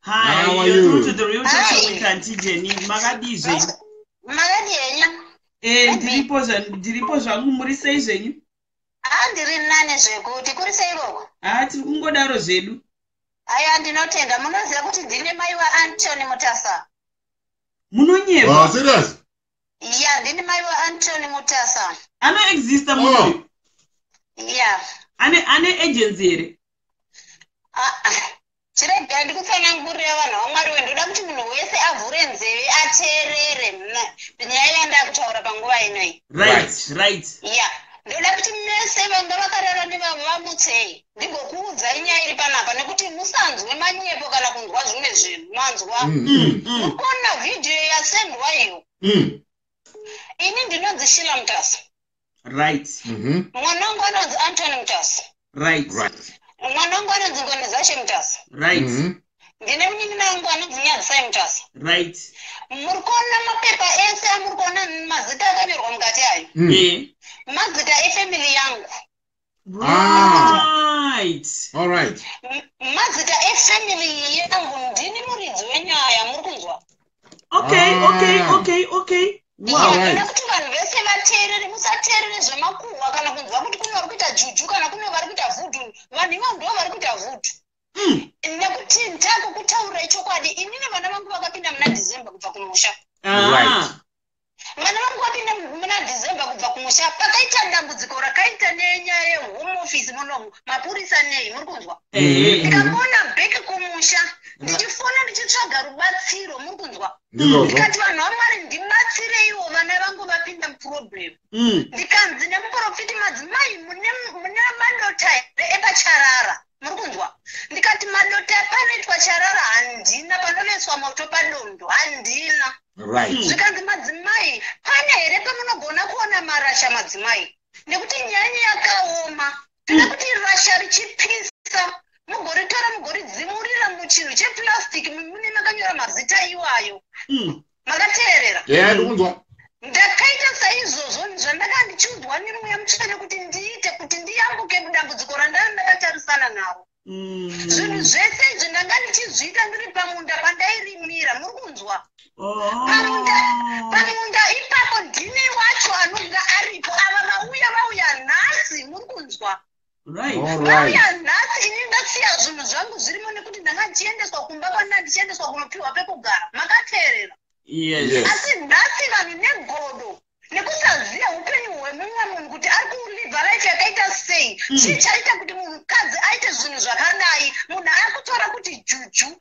Hi, How are you're you? through to the Real Talk Show Hi. with Auntie Jenny. Makadii zvenyu? Makadii henyu? Ndiripo zvangu, muri sei zvenyu? Handiri nani zvekuti kuri sei ikoko? Ha, tiri kungodaro zvedu. Aiwa, ndinotenda. Munoziva kuti ndine mai waAntony Mutasa? Munonyepa. Oh, serious? Ya, ndini mai waAntony Mutasa. Anoexista Oh. munhu? Ya. Ane agency here? Ah, ah. Chiregai ndikutsanangurira, vanhu vaMwari we. Ndoda kuti munhu wese avhure nzeve ateerere nyaya yandakutaura panguva inoyi. Ya, ndoda kuti mese vanga vakarara nevavo vamutsei, ndigokuudzai nyaya iri panapa, nekuti musanzwe manyepo kana kunzwa zvimwe zvinhu, manzwa? Mukuona vhidhiyo yasendwa iyo? Ini ndinonzi Shila Mutasa. Mwana wangu anonzi Antony Mutasa. Mwana wangu anonzi Ngoni Zashe Mutasa. Ndine munin'ina wangu anonzi Nyadzisai Mutasa. Muri kuona mapepa ese amuri kuona, mazita akanyorwa mukati ayo? Mazita efamily yangu. All right. Mazita efamily yangu. Ndini muridzi wenyaya, muri kunzwa? Okay. Ah. Okay. Wow. Alright. Ndoda kuti vanhu vese vateerere. Musateerere zvemakuhwa kana kunzwa kuti kune vari kuita juju kana kune vari kuita voodoo. Vanhu ivo ndo vari kuita voodoo. Nekuti ndakukutaurirai chokwadi, inini vana vangu vakapinda muna December kubva kumusha. Vana vangu vapinda muna December kubva kumusha. Pakaita dambudziko rakaita nenyaya yehome office munomu, mapurisa nei, muri kunzwa? Ndikafona back kumusha, ndichifona ndichitsvaga rubatsiro, muri kunzwa? Ndizvozvo. Ndikati, "Vanhu vaMwari, ndibatsireiwo, vana vangu vapinda muproblem." Ndikanzi nemuprofiti, "Madzimai, mune madota here epacharara?" Muri kunzwa? Ndikati, "Madota panoitwa charara handina, panoveswa moto padondo handina." Zvikanzi, "Madzimai, pane here pamunogona kuona marasha, madzimai? Nekuti nyanya yakaoma. Toda kuti rasha richipisa, mugoritora mugoridzimurira muchinhu cheplastic mune makanyora mazita iwayo." Makateerera? Yeah, ndikunzwa. Ndakaita saizvozvo zvandanga ndichiudzwa nemweya mutsvene kuti ndiite, kuti ndiyambuke mudambudziko randanga ndakatarisana naro. Zvinhu zvese izvi ndanga ndichizviita ndiri pamunda pandairimira, muri kunzwa? Oh. Pamunda ipapo ndini wacho anonga aripo. Ava vauya, vauya nhasi, muri kunzwa? Right. All right. Vauya nhasi. Ini ndasiya zvinhu zvangu zvirimo, nekuti ndanga ndichiendeswa kumba kwandanga ndichiendeswa kunopiwa pekugara. Makateerera? Yes. Yes. Asi nhasi vanhu negodo nekusaziva upenyu hwemumwe munhu kuti ari kulivha life yakaita sei, chii chaita kuti munhukadzi aite zvinhu zvakadai, munhu akutora kuti juju,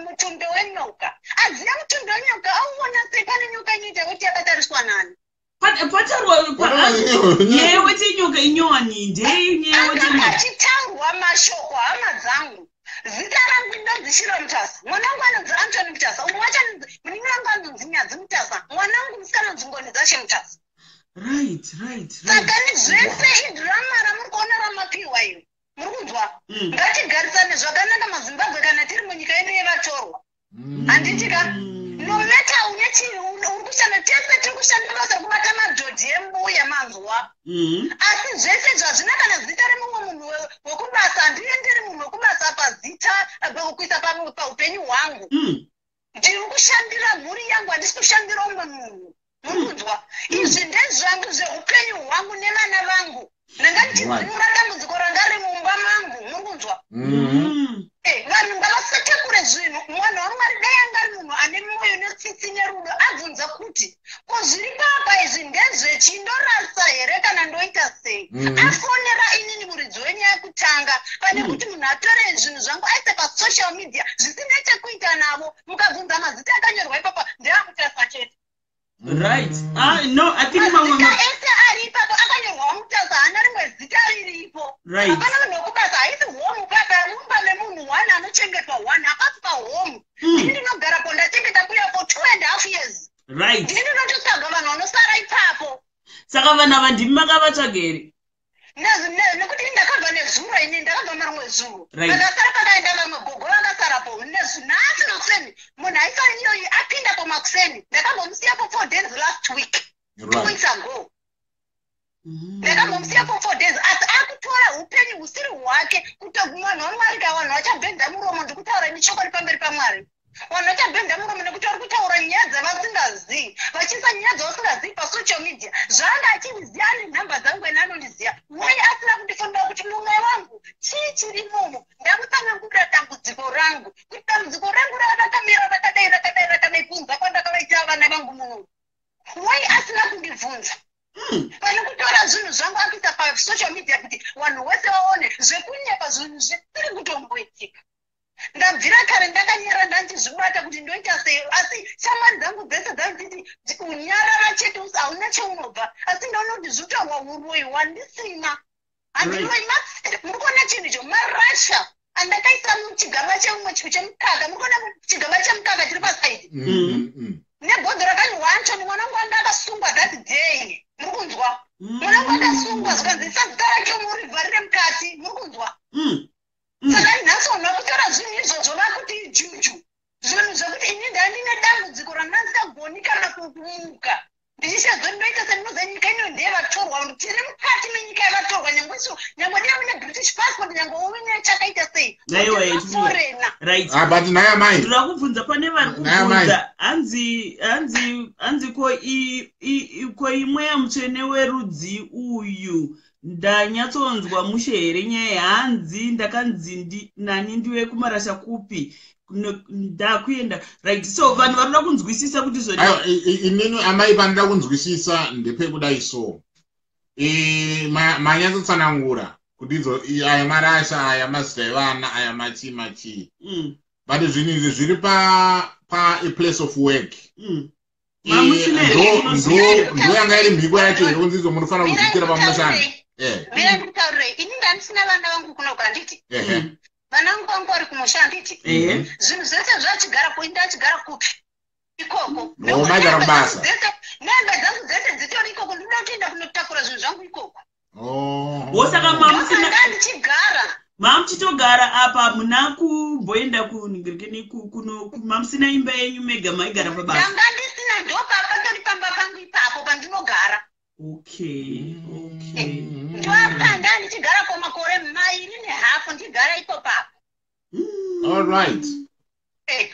mutundo wenyoka. Aziva mutundo wenyoka auona sei? Pane nyoka inoita kuti yakatariswa nani? Pataurwa nyaya wetinyoka inyowani ndei nyaya Anga wetinyoka. Achitaurwa mashoko, hama dzangu. Zita rangu ndonzi Shiro Mutasa, mwana wangu anonzi Antony Mutasa, umwe wacho anonzi, munin'ina wangu anonzi Nyadzi Mutasa, mwana wangu musikana anonzi Ngoni Dzashe Mutasa. Saka ni zvese idhirama ramuri kuona ramapiwa iyo, muri kunzwa? Ngatigarisane zvakanaka, maZimbabwe, kana tiri munyika yedu yevatorwa, handiti ka? No matter une uri kushanda, tese tiri kushanda basa rekubata madhodhi embuya, manzwa? Asi zvese zvazvina kana zita remumwe munhu wekubasa. Handienderi munhu wekubasa pazita, kuisa paupenyu hwangu. Ndiri kushandira mhuri yangu, handisi kushandira umwe munhu, muri kunzwa? Izvi ndezvangu, zveupenyu hwangu nevana vangu. Ndanga ndichidzimura dambudziko ranga riri mumba mangu, muri kunzwa? Vanhu ngavasatakure zvinhu. Mwana waMwari, dai anga ari munhu ane mwoyo netsitsi nerudo, abvunza kuti, "Ko zviri papa izvi ndezvechindorasa here kana ndoita sei?" Afonera inini muridzi wenyaya kutanga, pane kuti munhu atore zvinhu zvangu aise pasocial media zvisina chekuita navo. Mukabvunza mazita akanyorwa ipapa ndeaMutasa chete. Right. Ah, no, I think mamwe Mazita ese ari ipapo akanyorwa Mutasa, haana rimwe zita riripo. Hapana munhu wekubasa, haisi home papa. Mumba memunhu one anochengetwa one, hapasi pahome. Ndini ndinogarapo, ndachengeta mbuya for 2.5 years. Ndini ndinototsvaga vanhu vanosara ipapo. Saka vanhu ava ndimi makavatsvaga here? Nekuti ndakabva nezuro, ini ndakabva marimwe zuro. Vakasara, pakaenda vamwe gogo vakasarapo. Nhasi makuseni munhu aisara iyoyi apindapo makuseni. Ndakambomusiyapo 4 days last week, two weeks ago. Ndakambomusiya for 4 days, asi akutora upenyu husiri hwake. Kuti mwanhu waMwari ka, vanhu vachabhedha muromo. Ndikutaura ini. nechokwadi pamberi paMwari. Vanhu vachabhenda muromo nekuti vari kutaura nyaya dzavasingazivi, vachiisa nyaya dzavasingazivi pasocial media. Zvaanga achindiziva, ane nhamba dzangu ene anondiziva. Wai asina kundifonera kuti, "Mumwe wangu, chii chiri muno?" Ndamutsanangurira dambudziko rangu, kuti dambudziko rangu rakamira rakadai, rakadai, rakadai, kunza kwandakavaitira vana vangu muno. Wai asina kundibvunza? Pane kutora zvinhu zvangu akuisa pasocial media kuti vanhu vese vaone zvekunyepa, zvinhu zvisiri kutomboitika. Ndabvira kare ndakanyara, ndanchizvibata kuti ndoita sei, asi shamwari dzangu dzese dzanditi, "Unyarara chete, hauna cheunobva." Asi ndaona kuti zvitaurwa uroyi hwandisina, handiroi. Muri kuona chinhu icho, marasha andakaisa muchigaba chemumwe chemukaka. Muri kuona chigaba chemukaka chiri pasaidi nebhodho rakanyorwa Antony. Mwana wangu anga akasungwa that day, muri kunzwa? Mwana wangu akasungwa, zvikanzi, "Isa zita rake murivharire mukati." Muri kunzwa? Saka nhasi vanhu vakutora zvinhu izvozvo, vakuti juju, zvinhu zvekuti ini ndandine dambudziko randandisingagoni kana kumuka ndichishedzwa. Ndinoita sendinoza nyika ino ndeyevatorwa. Tiri mukati menyika yevatorwa, nyangwe isu, nyangwe dai une British passport, nyangwe uine chakaita sei. Aiwa. Foreigner. Right. Ah, but nhai amai. Ndoda kubvunza, pane vari Nhai amai. kubvunza, hanzi ko imweya mutsvene werudzi uyu? Ndanyatsonzwa mushe here nyaya? Hanzi ndakanzi nani ndiwe kumarasha kupi? Ndakuenda. Right, so vanhu vari kuda kunzwisisa kuti zvoni Aiwa, inini amai, pandida kunzwisisa ndepekudai. So manyatsotsanangura kuti idzo aya marasha, aya mazita evana, aya machii machii, but zvinhu izvi zviri pa a place of work. Mamusina here Ndo yanga iri mhiko yacho here, kunzi idzo munofanira kuzviitira pamunoshanda? Mira ndikutaurire. Ini ndandisina vana vangu kunoku, handiti? Ehe. Vana vangu vangu vari kumusha, handiti? Ehe. Zvinhu zvese zvachigara kuinda, achigara kupi ikoko? No, maigara kubasa. Nehembe dzangu dzese dzitori ikoko. Ndinoda kutoenda kunotakura zvinhu zvangu ikoko. Oh. Wosaka mamusina Ndosaka ndichigara. Mamuchitogara apa, muna kumboenda kuningirikini kuno, mamusina imba yenyu mega, maigara pabasa? Ndanga ndisina. Ndopapatori pamba pangu ipapo pandinogara. Okay. Ndopanda ndichigara kwamakore 2.5, ndigara ipopapo. All right.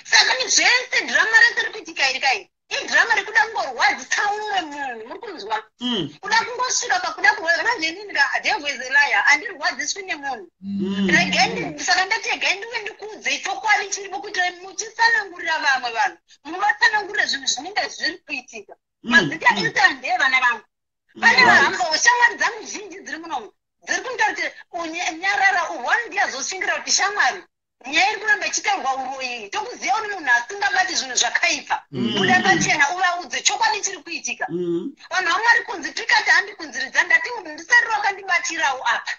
Saka ni zvese dhirama rese riri kuitika iri kai, idhirama rekuda kungorwadzisa umwe munhu, muri kunzwa? Kuda kungosvika pakuda kurwadza. Manje inini ka, devil is a liar, handirwadziswi nemunhu. Regai saka ndati regai ndive ndikuudzei chokwadi chiripo, kuitira muchisanangurira vamwe vanhu, muvatsanangurire zvinhu zvinenge zviri kuitika. Mazita ese ndeyevana vangu. Pane vahamba, shamwari dzangu zhinji dziri munomu dziri kundiita kuti nyarara. One ndiyazoshingira kuti, "Shamwari, nyaya iri kuramba ichitaurwa uroyi, tokuziva uri munhu asingabati zvinhu zvakaipa. Buda pachena uvaudze chokwadi chiri kuitika." Vanhu vamwari, kunzi tikati handikunziridza, ndati ndisariro wakandibatirawo apa,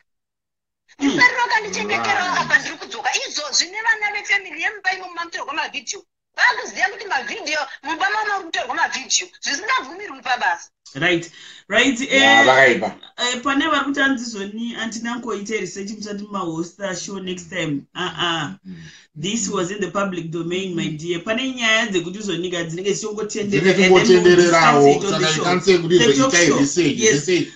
ndisariro wakandichengeterawo apa. Ndiri kudzoka izvozvi nevana vefamily yemumba imo mamutorwa mavhidhiyo. Vakuziva kuti mavhidhiyo mumba mama uri kutorwa mavhidhiyo zvisingabvumirwi pabasa. Right. Ya, vakaipa. Pane vari kuti anzizoni andinangoita research musati mahosta show next time. Uh-uh. This was in the public domain, my dear. Pane nyaya dzekuti zonika dzinenge Dzinenge dzichingotendererawo, saka you can't say kuti itai research. Research,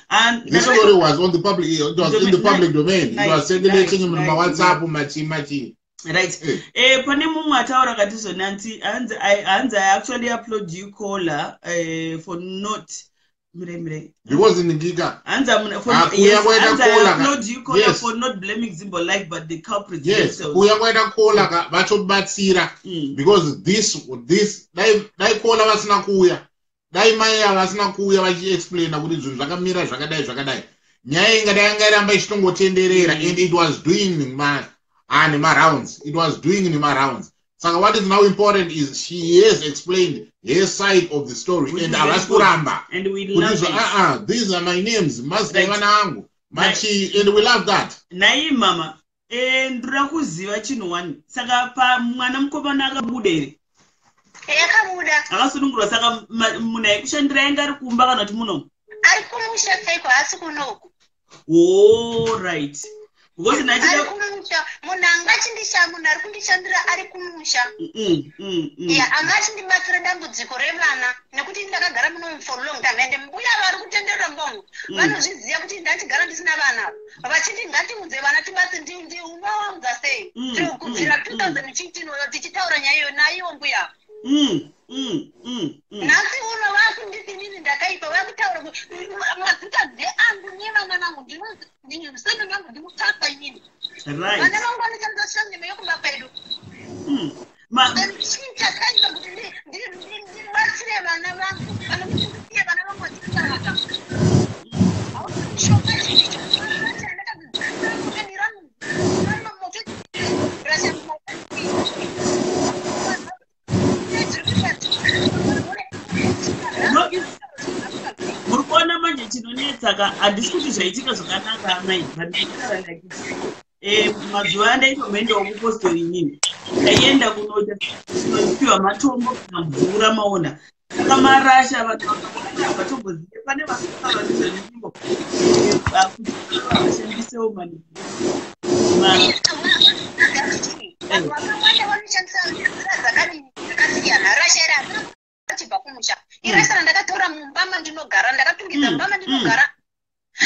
this story was on the public, it was in the public domain, it was circulating mumawhatsapp, machi machi. Right. Pane mumwe ataura akati zoni hanzi, "I actually applaud you, caller, for not," mire mire. Because ndingika Hanzi for, Ah, kuya yes, kwaita hanzi, "I caller applaud you, caller, for not blaming Zimbo Life but the culprits themselves." Kuya kwaita caller ka, vatobatsira because this dai caller vasina kuuya, dai mai ava vasina kuuya vachiexplaina kuti zvinhu zvakamira zvakadai zvakadai, nyaya ingadai yanga iramba ichitongotenderera. And it was doing ma nemarounds, it was doing nemarounds. Saka what is now important is she has explained her side of the story Which and is very havasi good. kuramba And we kuti love izvo it. These are my names, mazita evana angu, machi, and we love that. Nhai mama, ndoda kuziva chinhu one. Saka pamwana mukomana akabuda here? Yakabuda. Akasunungurwa. Saka munhu aikushandira ainge ari kumba kana kuti muno? Ari kumusha chaiko, haasi kunoku. Oh, right. Because Ari kumusha. Munhu anga achindisha, munhu ari kundishandira ari kumusha. Ya, anga achindibatsira dambudziko revana, nekuti ndakagara muno for long time, ende mbuya vari kutenderera mbongo vanozviziva kuti ndachigara ndisina vana, vachiti ngatiudze vana tibatse. Unovaudza sei? Kubvira 2015 tichitaura nyaya iyo naiwo mbuya. Nhasi uno vakunditi inini ndakaipa, vakutaura mazita ndeangu nevana vangu. Surname vangu ndiMutasa inini. Vana vangu vanoshandisa surname yekumba kwedu. Chii chakaita kuti ndibatsire vana vangu kana kuti ndisiye vana vangu vachirarama? Mishonga chichicho No, muri kuona manje chinonetsa ka, handisi kuti zvaitika zvakanaka, amai, but ndikutaura like mazuva andaitomboendawo kupostori inini, ndaienda kunoita kunopiwa matombo kana mvura, maona. Saka marasha, vanhu vakawanda havatombozive. Pane vakataura nezvezvimbo vashandisewo mani. Vanhu vakawanda vanoshandisa nzira dzakadini dzakasiyana. Rasha iri handina achibva kumusha. Irasha randakatora mumba mandinogara, ndakatungidza mumba mandinogara,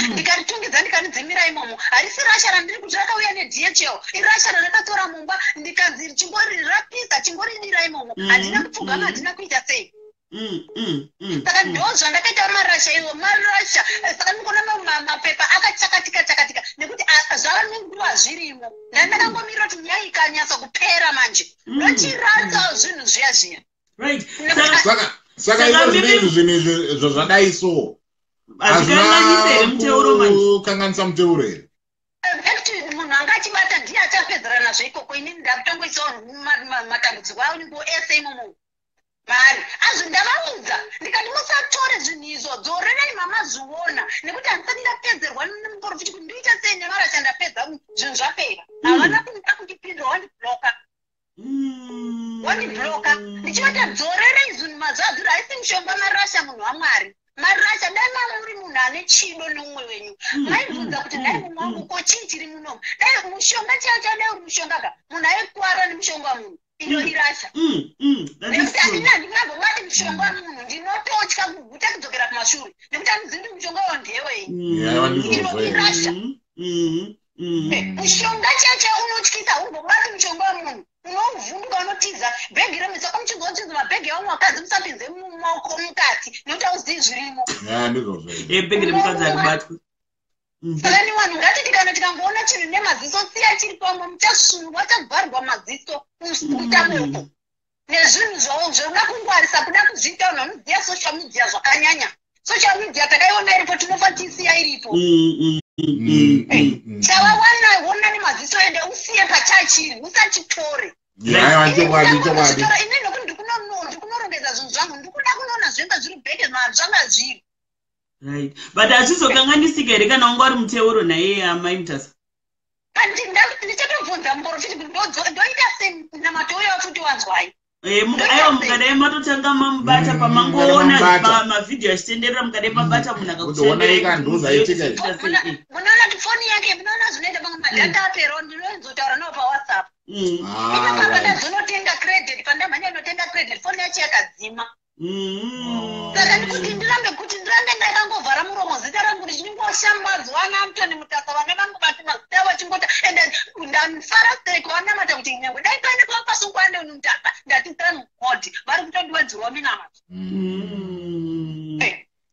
ndikaritungidza, ndikaridzimira imomo. Harisi rasha randiri kuti rakauya neDHL. Irasha randakatora mumba, ndikanzi chingori rapisa, chingoridira imomo. Handina kupfugama, handina kuita sei. Saka ndo zvandakaita marasha iwo, marasha. Saka ndikuona mapepa akachakatika chakatika nekuti zvava nenguva zvirimo. Ndandakangomirira kuti nyaya ikanyatsa kupera manje, ndochirasa zvinhu zviya zviya. Right. Saka iko zvinezvi, zvinhu izvo zvadai so, hazvikanganisi here muteuro manje? Kukanganisa muteuro here? Back to munhu anga achibata, ndiye achapedzera nazvo ikoko. Inini ndakutongoisawo matambudziko angu ese imomo mari azvo. Ndavaudza ndikati musatore zvinhu izvo, dzorerai mamazviona, nekuti handisati ndapedzerwa nemuprofiti kuti ndoita sei nemarasha. Ndapedza, zvinhu zvapera. Havana kuda kundipindura, wandibloka. Wandibloka ndichivati dzorerei zvinhu mazvazviri. Haisi mishonga, marasha, munhu waMwari, marasha. Dai mamuri munhu ane chido neumwe wenyu, maibvunza kuti dai mumwe wangu, ko chii chiri munomu? Dai mushonga chaiyo chaiyo, dai uri mushonga ka, munhu aikwara nemushonga wamunhu. Iro irasha. That is Nekuti true. handina, handingambobati mushonga wamunhu. Ndinototya kuguta kudzokera kumashure nekuti handizivi kuti mushonga wawo ndewei. Yeah, ndizvozvo Iro irasha. Mushonga chaiyo chaiyo unotyisa. Umbobati mushonga wemunhu, unovhunduka, unotiza bhegi remusaka muchinzwa mabhegi evamwe vakadzi, musapinze mumaoko mukati nekuti hauzivi zvirimo. Yeah, ndizvozvo. Bhegi remukadzi haribatwi. Saka ni vanhu ngatiti kana tikangoona chinhu nemaziso, siya chiri pamwe, muchasungwa, chabvarwa maziso kuita moko nezvinhu zvavo zvoda kungwarisa, kuda kuzviita vanhu vanoziva social media zvakanyanya. Social media takaiona iripo, tinofa tisiya iripo. Chavawana ona nemaziso, ende usiye pachachiri, usachitore. Yeah, chokwadi, chokwadi. Ini nokuti ndikunorongedza zvinhu zvangu, ndikuda kunoona zvenga zviri bheke zvanga zviri. Right, but hazvizokanganisika here kana wanga uri muteuro naiye amai Mutasa? Ndichatobvunza muprofiti kuti ndoita sei namato uyo futi wanzwai. Aiwa, mukadai matotanga mamubata pamangoona Mukadai mamubata. Mavhidhiyo achitenderera, mukadai mabata munhu. Kuti onai ka, ndozvaitika izvi. Akakushandira. Munoona kuti foni yake, munoona zvinoita pamwe madhata apero, ndinoenzotaura nawo paWhatsApp. Ah, Ipapa pandazonotenga credit, pandamhanya notenga credit, foni yacho yakadzima. Saka ndikuti ndirambe, kuti ndirambe ndakangovhara muromo, zita rangu richingoshambadzwa naAntony Mutasa, vana vangu vati mazita avo achingota. Ende ndafara sei kuvanamata kuti nyangwe dai paine pavapasungwa Antony Mutasa, ndati thank God vari kutondiwedzerawo minamato.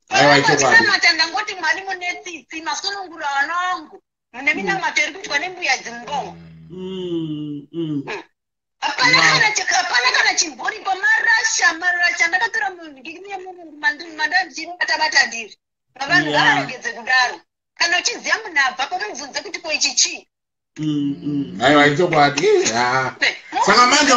Aiwa, chokwadi. Vachinamata, ndangoti Mwari mune tsitsi, masunungura vana vangu neminamato iri kuitwa nembuya dzimbongo. Hapana kana hapana kana chimboripo. Marasha, marasha ndakatora munhu mandandichibatabata ndiri vanhu. Ngavaregedze kudaro. Kana uchiziva munhu abva, pomubvunze kuti ko ichi chii? Aiwa, ichokwadi. Ah. Saka manje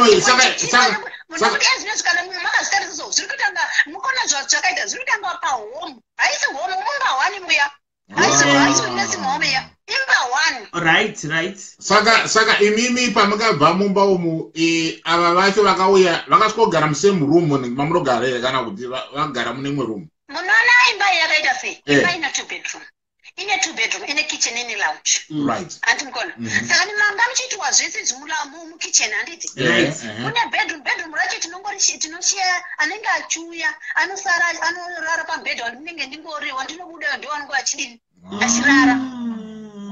Nekuti ezvinezvi kana munhu makazvitarisa so, zviri kuitanga mukona zvakaita, zviri kutanga pahome. Haisi home, mumba one muya, haisi nursing home ya, imba one. Right. Saka imimi pamakabva mumba umu, ava vacho vakauya vakasvikogara musame room mamunogara here, kana kuti vagara mune imwe room? Munoona imba iyi yakaita sei? Imba ina two bedroom. Ine two bedroom, ine kitchen, ine lounge. Right. Handi mukona? Saka nimanga muchiitwa zvese izvi mukitchen, handiti? Right. Kune bedroom, bedroom racho tinongori tinoshiya anenge achiuya anosara anorara pamubhedha wandinenge ndingori, wandinobuda ndo vanenge vachidini, achirara.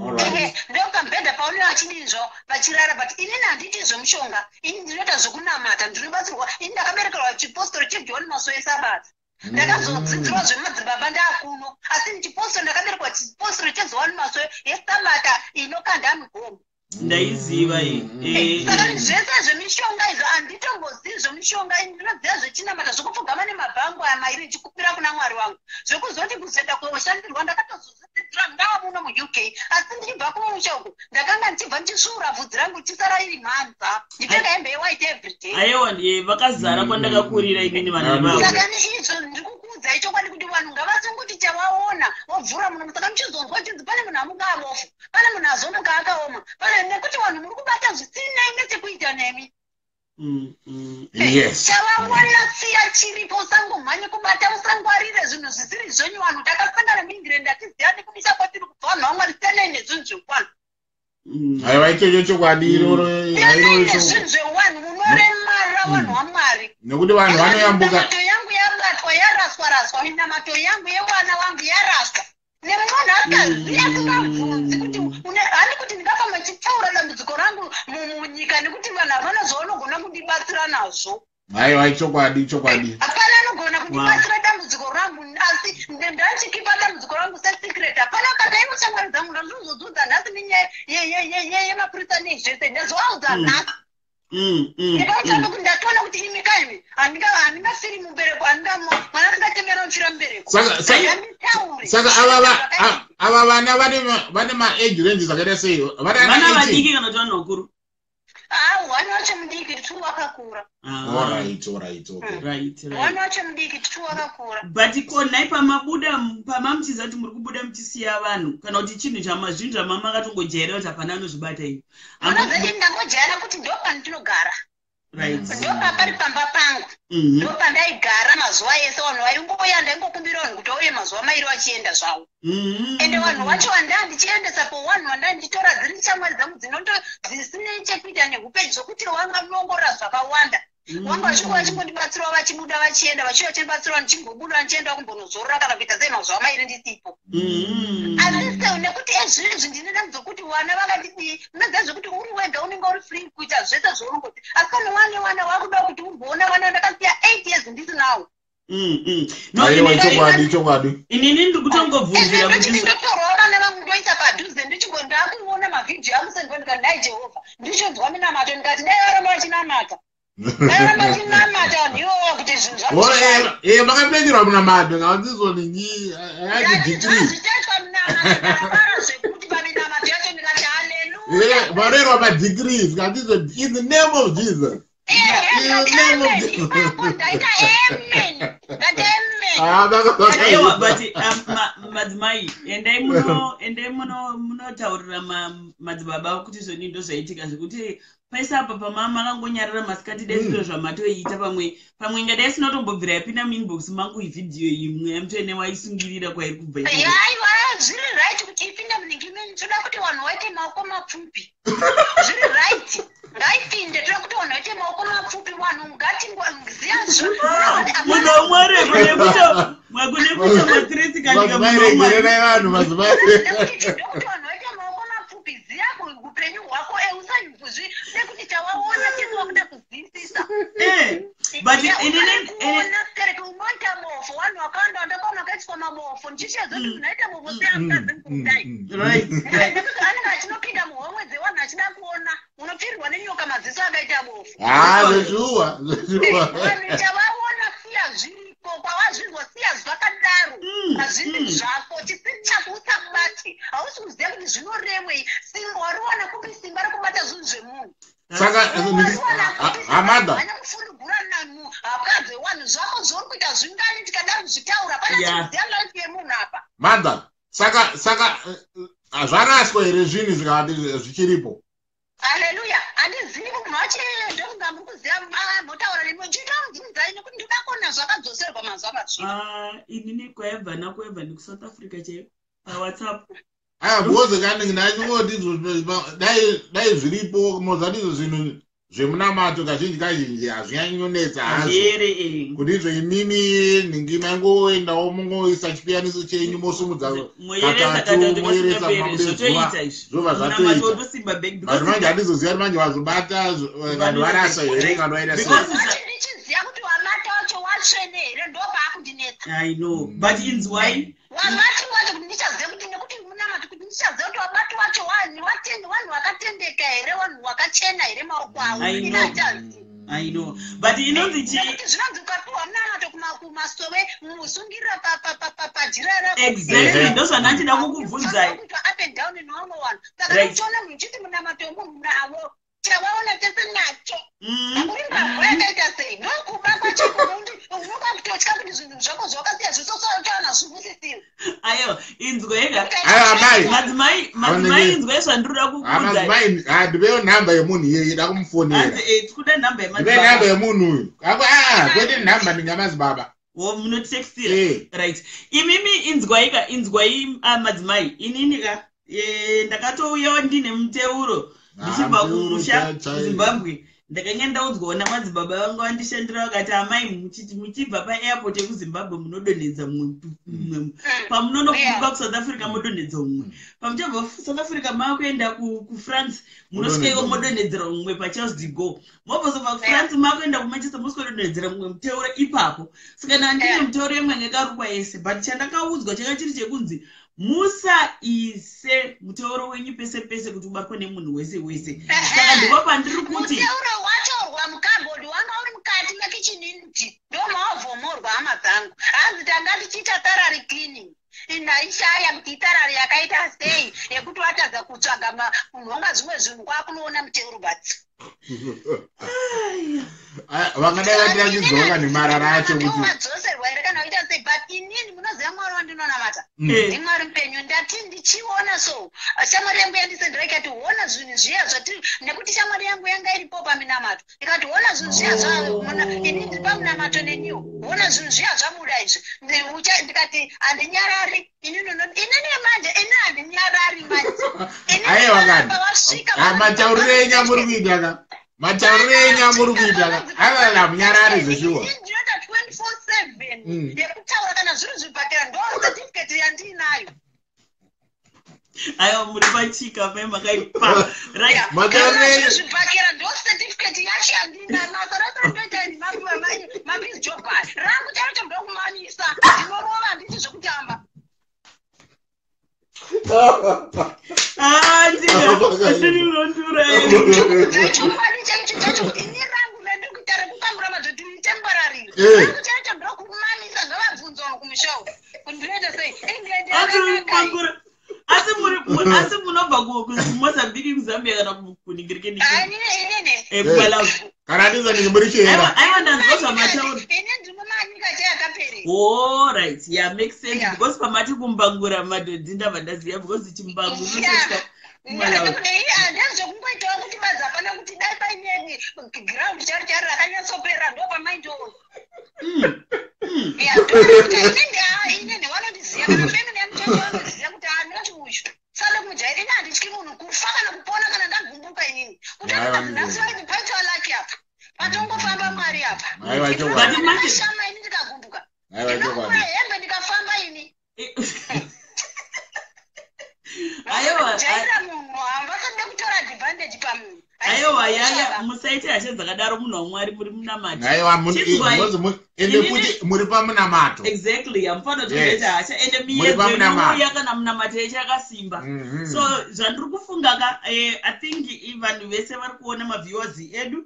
Alright. Ehe, ndokamubhedha paunenge vachidini zvavo vachirara. But inini handiti zvemushonga, ini ndinoita zvekunamata, ndinobatsirwa. Ini ndakaberekerwa chipostori cheJohn Masowe Sabata. Ndakazodzidzirwa zvemadzibaba ndaakuno, asi chipostori ndakaberekwa chipostori cheJohn Masowe yeSabata inokanda mugomo. Ndaiziva iyi. Saka zvese zvemishonga izvo handitombozivi zvemishonga. Ini ndinoziva zvechinamata, zvekupfugama nemabhangu aya mairi ndichikumbira kuna Mwari wangu. Zvekuzoti kuzoenda koshandirwa ndakatozozvidzidzira ndava muno muUK, asi ndichibva kumusha uku ndakanga ndichibva ndichisvuura bvudzi rangu richisara iri mhanza, ndipfeka hembe yewhite everyday. Aiwa, ndiye vakazara kwandakakurira inini vanhu ivavo. Saka izvo ndiri kukuudzai chokwadi kuti vanhu ngavasingoti chavaona vobvura muno. Saka muchizonzwa chinzi pane munhu amuka abofu, pane munhu azomuka akaoma, pane nekuti vanhu muri kubata zvisinai nechekuita nemi. Chavawana siya chiripo, usangomhanye kubata, usangwarire zvinhu zvisiri zvenyu. Vanhu takasangana muEngland, hatiziva nekudisa kwatiri kubva. Vanhu vaMwari, siyanai nezvinhu zvekwanhu. Aiwa, ichocho chokwadi iroro. Siyanai Hairoro. nezvinhu zvewanhu, munoremara, vanhu vaMwari. Nekuti vanhu vanoyambuka. Minamato yangu yabatwa, yaraswa raswa. Minamato yangu yevana vangu yaraswa nemunhu akaziva, asingabvunzi kuti handi kuti ndingafamba ndichitaura dambudziko rangu munyika, nekuti vanhu havana zvavanogona kundibatsira nazvo. Aiwa, ichokwadi, ichokwadi. Hapana anogona kundibatsira dambudziko rangu, asi ndachikipa dambudziko rangu sesecret. Hapana kana ivo shamwari dzangu ndazvizodzudza nhasi nenyaya yemapurisa nezvese, ndazovaudza nhasi. Ndikautanga kuti ndatoona kuti imi kaimi handingasiri mubereko, mwana asingatemera uchira mubereko. Handitauri. Saka ava vana vane maage ranges akaita sei? Vane Vana ana 18? vadiki kana kuti vanhu vakuru? Ah, one wacho mudiki, two wakakura. Alright, okay. One wacho mudiki, two wakakura. But ko nhai, pamabuda, pamamuchiziva kuti muri kubuda muchisiya vanhu, kana kuti chinhu chama zvinhu zvamama akatongojaira kuti hapana anozvibata ini? Munozoti ndangojaira kuti ndopandinogara, ndopapari pamba pangu, ndopandaigara mazuva ese. Vanhu vaingoya, ndaingokumbira vanhu kuti vauye mazuva 2 vachienda zvavo. Ende vanhu vacho vandaa ndichiendesa po vanhu vandaa ndichitora dziri shamwari dzangu dzinoto dzisinei chekuita neupenyu, zvokuti wanga munoongorora zvakawanda. Wanga vachingondibatsirawo, vachibuda vachienda, vachiuya vachindibatsirawo, ndichimbobuda ndichienda kumbonozorora kana kuita sei mazuva 2 ndisipo. Asi sei nekuti ezvinezvi ndine dambudziko kuti vana vakandidii. Unoziva zvekuti uri wega unenge uri free kuita zvese zvaunongoti, asi kana wane vana wakuda kuti umboona vana ndakasiya 8 years ndisinawo. No, Aiwa, ichokwadi, ichokwadi. Inini ndiri kutongobvunzira kuti Ndoti ndotorawo vana vangu ndoisa padhuze, ndichingo ndakuona mavhidhiyo amusendwa, ndikati dai Jehovha, ndichinzwa minamato, ndikati dai varamba vachinamata, dai varamba vachinamata vanhu ivovo kuti zvinhu zvakushaya. Makapindirwa munamato ngavadzizonini ayati decree. Zvichaitwa minamato, ndakafara zvekuti paminamato yacho ndikati haleluya. Varoerwa madecrees ngatizo in the name of Jesus. Ehe, ndati amen ipapo, ndaita amen, ndati amen. Ah, Aiwa, but madzimai, endai muno munotaurira madzibaba kuti zvoni ndo zvaitika, zvekuti paisa apa pamama akangonyarara masikati dai zviro zvamatoita. Pamwe ingadai isina kutombobvira yapinda muinbox mangu ivhidhiyo imwe yamutoene waisungirira kwairi kubva ikoko. Aiwa, zviri right kuti ipinde munenge imeni. Toda kuti vanhu vaite maoko mapfupi. Zviri right, ngaipinde. Toda kuti vanhu vaite maoko mapfupi. Vanhu ngatingoziva. Munhu wamwari, kune kuita matiresi kandika Madzimai, munhu wamwari. regererai vanhu, madzimai. Ndokuti vanhu vaite maoko mapfupi. Ziya upenyu hwako usazvi nekuti chawaona chese wakuda kuzwisisa. But Kuona kereke unoita bofu. Vanhu vakawanda ndakaona vakaiswa mabofu, ndichichezoti munhu aita bofu seamukadzi mukudai. Nekuti anenge achinopinda muhomwe dzevanhu achida kuona, unopfirirwa nenyoka maziso akaita bofu. Ha, zveshuwa, zveshuwa. Vanhu chavaona siya zviripo, kwavazvinzwa siya zvakadaro. Hazvisi zvako, chisiri chako usabati. Hausi kuziva kuti zvinorevei. Simba wariwana kupi, simba rekubata zvinhu zvemunhu? Saka hamada Hanya kufurigura hakadzi wevanhu. Zvako zvauri kuita zvingani tikadaro zvitaura pana chikuziva life yemunhu apa. Mother, saka zvaraswa here zvinhu zvikati zvichiripo? Haleluya, handizivi munhu wacho. Ndokunga muri kuziva, motaura nemi ndichitomubvunzai nekuti ndoda kuona zvakadzoserwa mazuva mazvino. Ah, inini kwaibva nakuebva nekuSouth Africa chaiko. PaWhatsApp. Aya, because kanenge ndachingoti dai zviripo mozati izvo zvinhu zvemunamato kazhinji kazhinji hazvinyanyonetsa hazvo. Hazviere. Kuti izvo imimi nhingi mangoendawo, mungoisa chipiyaniso chenyu, mosumudza Moyeresa katatu, katatu moyeresa kasingaperi. mabude zuva, Zvotoita izvi. Zvobva Munamato zvatoita. wotosimba back But because manje handizoziva kuti manje vazobata vanhu varasa here kana vaita sei. Wacho ndichiziva kuti wamata wacho watsvene here, ndopaakundinetsa. I know, but inzwai. Wabati wacho, kuti ndichaziva kuti, nekuti munamato, kuti ndichaziva kuti wabati wacho vanhu vakatendeka here, vanhu vakachena here maoko avo. I know. Ini handichazivi. I know, but inonzi chii? Nekuti zvinonzi ukapiwa munamato kumasowe, musungirira pajira rako. Exactly. Ndozvandandida kukubvunzai. Kuitwa up and down nevamwe vanhu, saka uchiona munhu uchiti munamato wemunhu navo chawaona tese nacho. Uri mbavha yakaita sei? Ndokuba kwacho, unoba kutotya kuti zvinhu zvako zvawakasiya zvisosochaona zvivisisiwe. Aiwa, inzweka. Aiwa, mai. Madzimai, madzimai, inzwai zvandinoda kukuudzai. Madzimai, handipewo nhamba yemunhu iyeye, da kumufonera. Hanzi tikuda nhamba Ndipe nhamba yemadzibaba. yemunhu uyu. Ah, kwete nhamba, ndingamadzibaba. Wo munotextira. Right, imimi inzwai ka, inzwai, madzimai, inini ka ndakatouyawo ndine muteuro ndichibva Ah, muteuro kumusha. chaiyo chaiyo. KuZimbabwe ndakanga ndaudzwawo namadzibaba vangu vandishandira, vakati, "Amai, muchibva paairport yekuZimbabwe munodonhedza mumwe, pamunonoburuka kuSouth Africa modonhedza umwe, pamuchabva kuSouth Africa maakuenda kuFrance munosvika iko modonhedzera umwe paCharles de Gaulle, mobvozobva kuFrance maakuenda kuManchester mosvika mumwe muteuro ipapo." Saka ndandine muteuro yemwe yanga yakarukwa yese, but chandakaudzwa changa chiri chekunzi musaise muteuro wenyu pese pese kuti ubatwe nemunhu wese wese. Saka ndipo pandiri kuti Muteuro watorwa mukabhodhi, wanga uri mukati mekichini unit, ndomawavhomorwa, hama dzangu. Hanzi tanga tichiita thorough cleaning, ndaishaya kuti ithorough yakaita sei yekuti watadza kutsvaga kunhonga zvimwe zvinhu, kwakunoona muteuro batsi. Vangadai vatirachidzonga nemarara acho kuti Wadzoserwa here kana uita sei? But inini munoziva Mwari wandinonamata. NdiMwari mupenyu. Ndati ndichiona so, shamwari yangu yandisendera ikati, "Ona zvinhu zviya zvati," nekuti shamwari yangu yanga iripo paminamato, ikati, "Ona zvinhu zviya zva ini ndiri pamunamato neniwo, ona zvinhu zviya zvabuda izvi." Ndikati handinyarari inini, inini manje, ini handinyarari manje. Inini Aiwa kani. wasvika. Ah, matauriro enyu amuri kuita ka, matauriro enyu amuri kuita ka, aiwa, hamunyarari zveshuwa. Inini ndinoita 24/7 yekutaura kana zviri zvibhakera, ndo certificate yandiinayo. Aiwa, muri pachika mai, makaipa, right. Matauriro enyu. Zvibhakera ndo certificate yacho yandinayo. Masa rose randoita mapiece job rangu charo ndokumanisa, ndinorova, handiti zvekutamba. Ah, ndinondura. Chokwadi chaicho chacho, ini rangu randiri kuita rekukambura madzoti temporary rangu chaicho ndokumanisa, ngavabvunzwa kumushawo kuti ndinoita sei. Asi asi asi munobva kuMozambique, kuZambia kana kuningirike? Inini? KuMalawi. Kana ndizo ndinge muri chera. Aiwa, ndanzwa zvamataura. Ini ndiri mumanyika chayakaperi. All right, yeah, makes sense. Because pamati kumbangura madhodhi ndabva ndaziva, because chimbangu unosvika kuMalawi. Ndezvekungoitawo kuti badzi hapana kuti dai paine ground charo charo rakanyatsopera, ndo pamaindoona. Inini vanondiziva, kana family yangu chacho vanondiziva kuti anoti uyu sade kumujaira. Ini handityi munhu, kufa kana kupona, kana ndagumbuka inini Aiwa, kuti nhasi vaiti paitwa laki apa, patongofamba Mwari apa. Aiwa, chokwadi. But manje- Shama, ini ndikagumbuka Aiwa, ndinokura chokwadi. hembe ndikafamba ini. Aiwa. Jaira munhu, havasade kutora advantage pamunhu. Aiwa, yaya, musaite hasha dzakadaro, munhu waMwari, muri munamati. Aiwa, Chinzwai. ende Inini- futi muri pamunamato. Exactly, hamufanira kuti munoita hasha, ende Muri miyedzo pamunamato. inouya kana munamato yacho yakasimba. So zvandiri kufunga ka, I think vanhu vese vari kuona, maviewers edu,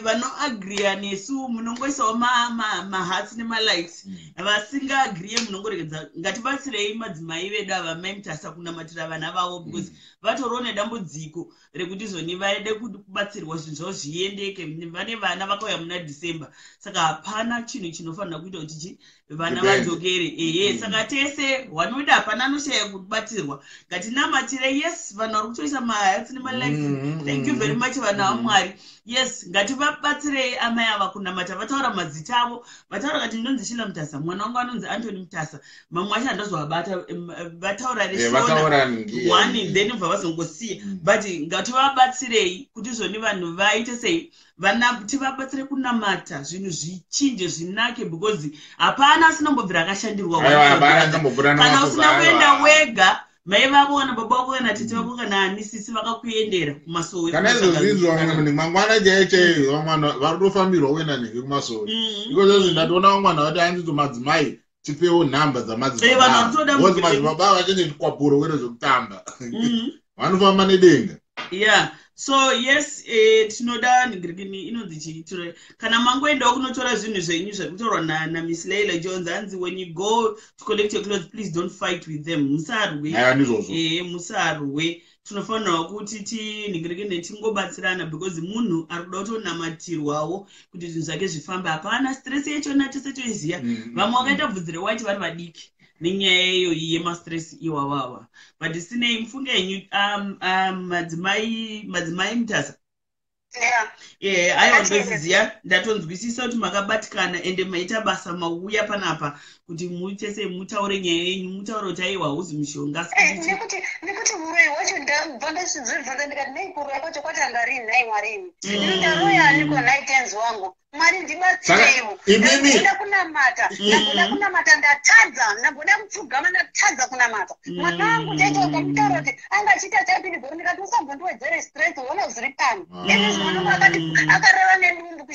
vanoagriya nesu munongoisawo mahearts nemalikes. Vasingaagriye munongoregedza. Ngatibatsirei madzimai vedu ava, mai Mutasa, kunamatira vana vavo, because vatoriwo nedambudziko rekuti zoni vaide kubatsirwa zvinhu zvavo zviendeke. Vane vana vakauya muna December, saka hapana chinhu chinofanira kuita kuti chi vana Depende. vadzokere, ehe. Saka tese wanoda, hapana anoshaya kubatsirwa, ngatinamatire. Yes, vanhu vari kutoisa mahearts nemalikes. Thank you very much, vana vaMwari. Yes, ngativabatsirei amai ava kunamata. Vataura mazita avo, vataura kati ndinonzi Shila Mutasa, mwana wangu anonzi Antony Mutasa. Mamwe acho handazovabata. Vataura reshona one, then bva vazongosiya. But ngativabatsirei kuti zvoni vanhu vaite sei, tivabatsire kunamata, zvinhu zvichinje, zvinake, because hapana asina kumbobvira akashandirwa. Kana usina kuenda wega, mai vavo kana baba vako kana tete vako kana ani sisi vakakuendera kumasowe. Kana izvozvizvo, vamwe mangwana chaiyo chaiyo, vamwe vari kutofambirwa kuenda nhingi kumasowe. Iko zvezvo ndatoona vamwe vanhu vati hanzidzo madzimai, tipewo nhamba dzamadzibaba. Madzibaba vachinge chikwapuro kwete zvekutamba, vanofamba nedenga. Yeah, so yes, tinoda ningirikini inonzi chii, kana mangoendawo kunotora zvinhu zvenyu zviri kutaurwa naMiss Leila Jones. Hanzi when you go to collect your clothes, please don't fight with them, musarwe. Musarwe. Tinofanirwa kuti tinhingirikini, tingobatsirana, because munhu ari kuda kutonamatirwawo kuti zvinhu zvake zvifambe. Hapana stress yachona, tese toiziya. Vamwe vakaita bvudzi rewhite vari vadiki nenyaya iyoyi yemastress iwawawa. But sinei, mufunge henyu, madzimai Mutasa. Aiwa, ndozviziya, ndatonzwisisa kuti makabatikana, ende maita basa mauya panapa kuti muitese, mutaure nyaya yenyu, mutaure kuti aiwa, hauzi mushonga. Nekuti uroyi hwacho, ndabva ndazvibvunza ndikati, nei kuroya kwacho kwatanga rini? Nhai Mwarini, ini ndaroya aniko? Nhai Tenzi wangu Mwari, ndibatsireiwo. Ndamboda kunamata, ndamboda kunamata, ndatadza. Ndamboda kupfugama, ndatadza kunamata. Mwana wangu chaicho akamutaura kuti anga achiita chapini gore, ndikati usambondiwedzere stress, wona zviri pano. Izvizvi mwana wangu akati akarara nedumbu,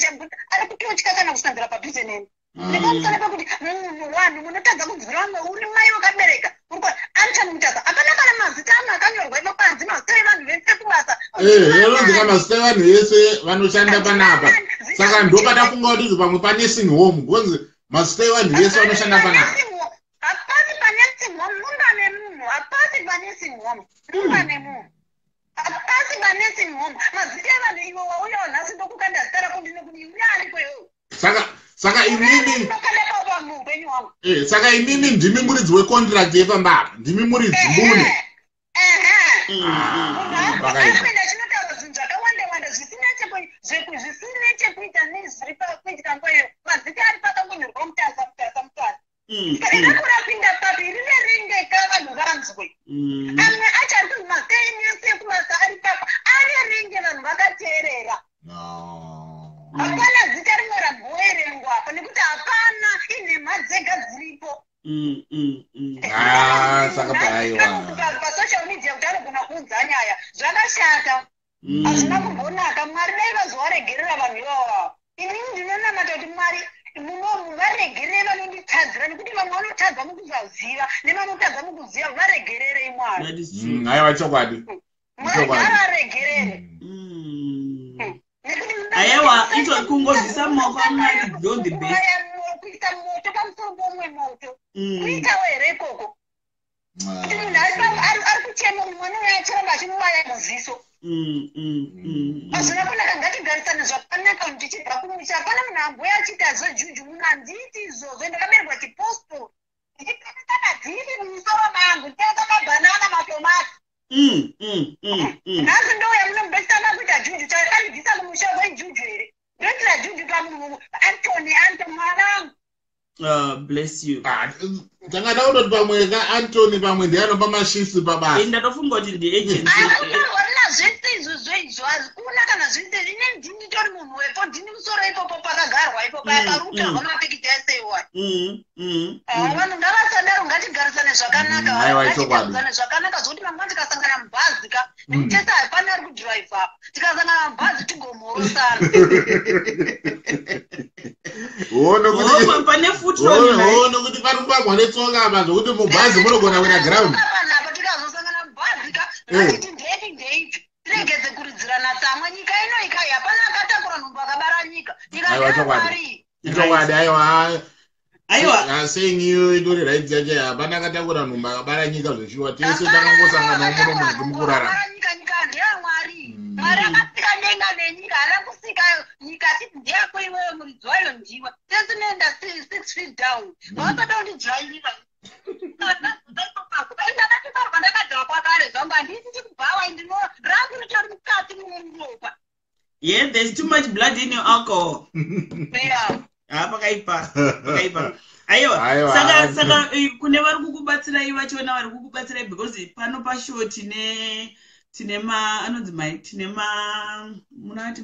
ari kutotya kana kusandira padhuze neni, nepamusana pekuti munhu, vanhu munotadza kunzwira vamwe. Uri mai wakabereka, Antony Mutasa, hapana kana mazita amwe akanyorwa ipo panzi mazita evanhu vese kubasa. Anonzika mazita evanhu vese vanoshanda panapa. Saka ndopatafunga kuti pamwe panursing home, because mazita evanhu vese vanoshanda panapa. Hapasi panursing home, mumba memunhu. Hapasi panursing home, mumba memunhu. Hapasi panursing home. Mazita evanhu, iwe wauyawo nhasi, ndokukanda zita rako, ndinokuti iwe ariko iwewe. Saka imimi, saka imimi ndimi muridzi wecontract yepamba apa, ndimi muridzi mbune. Akuenda chinotaura zvinhu zvakawanda wanda zvisina chekuita nezviri kuitika nguva iyo. Mazita ari pakangonyorwa Mutasa, Mutasa, Mutasa. Saka kurapinda papi rine ringeka vanhu vanzwe. Amwe acho ari kunzi mazita enyu ekubasa ari papa, arerenge vanhu vakateerera. Hapana zita rimwe ramboerengwa apa, nekuti hapana, inhema dzega dziripo. Saka paiwa Pasocial media kuti anogona kuudza nyaya zvakashata, hazvina kumbonaka. Mwari dai vazovaregerera vanhu ivava. Inini ndinonamata kuti Mwari varegerere vanonditadzira, nekuti vamwe vanotadza mukusaziva nevanotadza mukuziva. Varegererei, Mwari. Aiwa, chokwadi. Mwari ngavaregerere. Aiwa, ito kungozvisa mumaoko aMwari ndo the best. Kuita moto pamusoro pomwe moto, kuitawo here ikoko kuti munhu ari kuchema, mwana uyo achiramba achimubaya muziso? Hazvina kunaka. Ngatigarisane zvakanaka. Kuti tichibva kumusha, hapana munhu amboya achiita zvejuju. Munhu handiiti izvozvo. Ndakaberekwa chipostori, ndichitengesa madhiri mumusoro mangu, nditengesa mabhanana, matomati. Nhasi ndouya muno mubesitanga kuita juju. Chakandibvisa kumusha kwejuju here? Ndoitira juju pamunhu Antony, Antony mwana wangu. Bless you. Tanga tautoti pamwe ka Antony pamwe ndiye anopa mashifts pabasa. Ndatofunga kuti ndiagency. Hakuna zvese izvozvo, izvo hazikuna kana zvese. Ine ndini tori munhu wepo, ndini musoro ipopo pakagarwa ipopo, parutorwa mapikicha ese iwayo. Vanhu ngavasadaro, ngatigarisane zvakanaka. Ngatigarisane zvakanaka, zvokuti mangwana tikasangana mubhazi ka, nekuti tese hapana ari kudhiraivha, tikasangana mubhazi tigomhorosana. Pane futi. One kuti pari kupambwa netsoka apa, zvokuti mubhazi munogona kuita ground. Panapa tikazosangana mubhazi ka, ngatiti ndeipi ndeipi, tiregedze kuridzirana tsamwa. Nyika ino ikai, hapana akatakura nhumbu akabara nyika. Nyika ndeyamwari. Ichokwadi, aiwa. Aiwa. Saying iyo itori right yacho. Hapana akatakura nhumbu akabara nyika zveshuwa. Tese takangosangana muno munhu mukurarama. Nyika, nyika ndeyamwari. Mwari akasika denga nenyika, haana kusika nyika achiti ndeyako iwewe, muridzi wayo ndiwe. Tese tinoenda 6 feet down. Vausada kundidzvairira ndakatibarwa, ndakadhakwa kare zvangu. Handisi chikubhawa, ndino rangu ritori mukati muropa. Yeah, there's too much blood in your alcohol. Yeah. Ha, pakaipa, pakaipa. Aiwa. Aiwa. Saka kune vari kukubatsirai vachona, vari kukubatsirai, because pano pashow tine ma anonzi mai, tine ma munati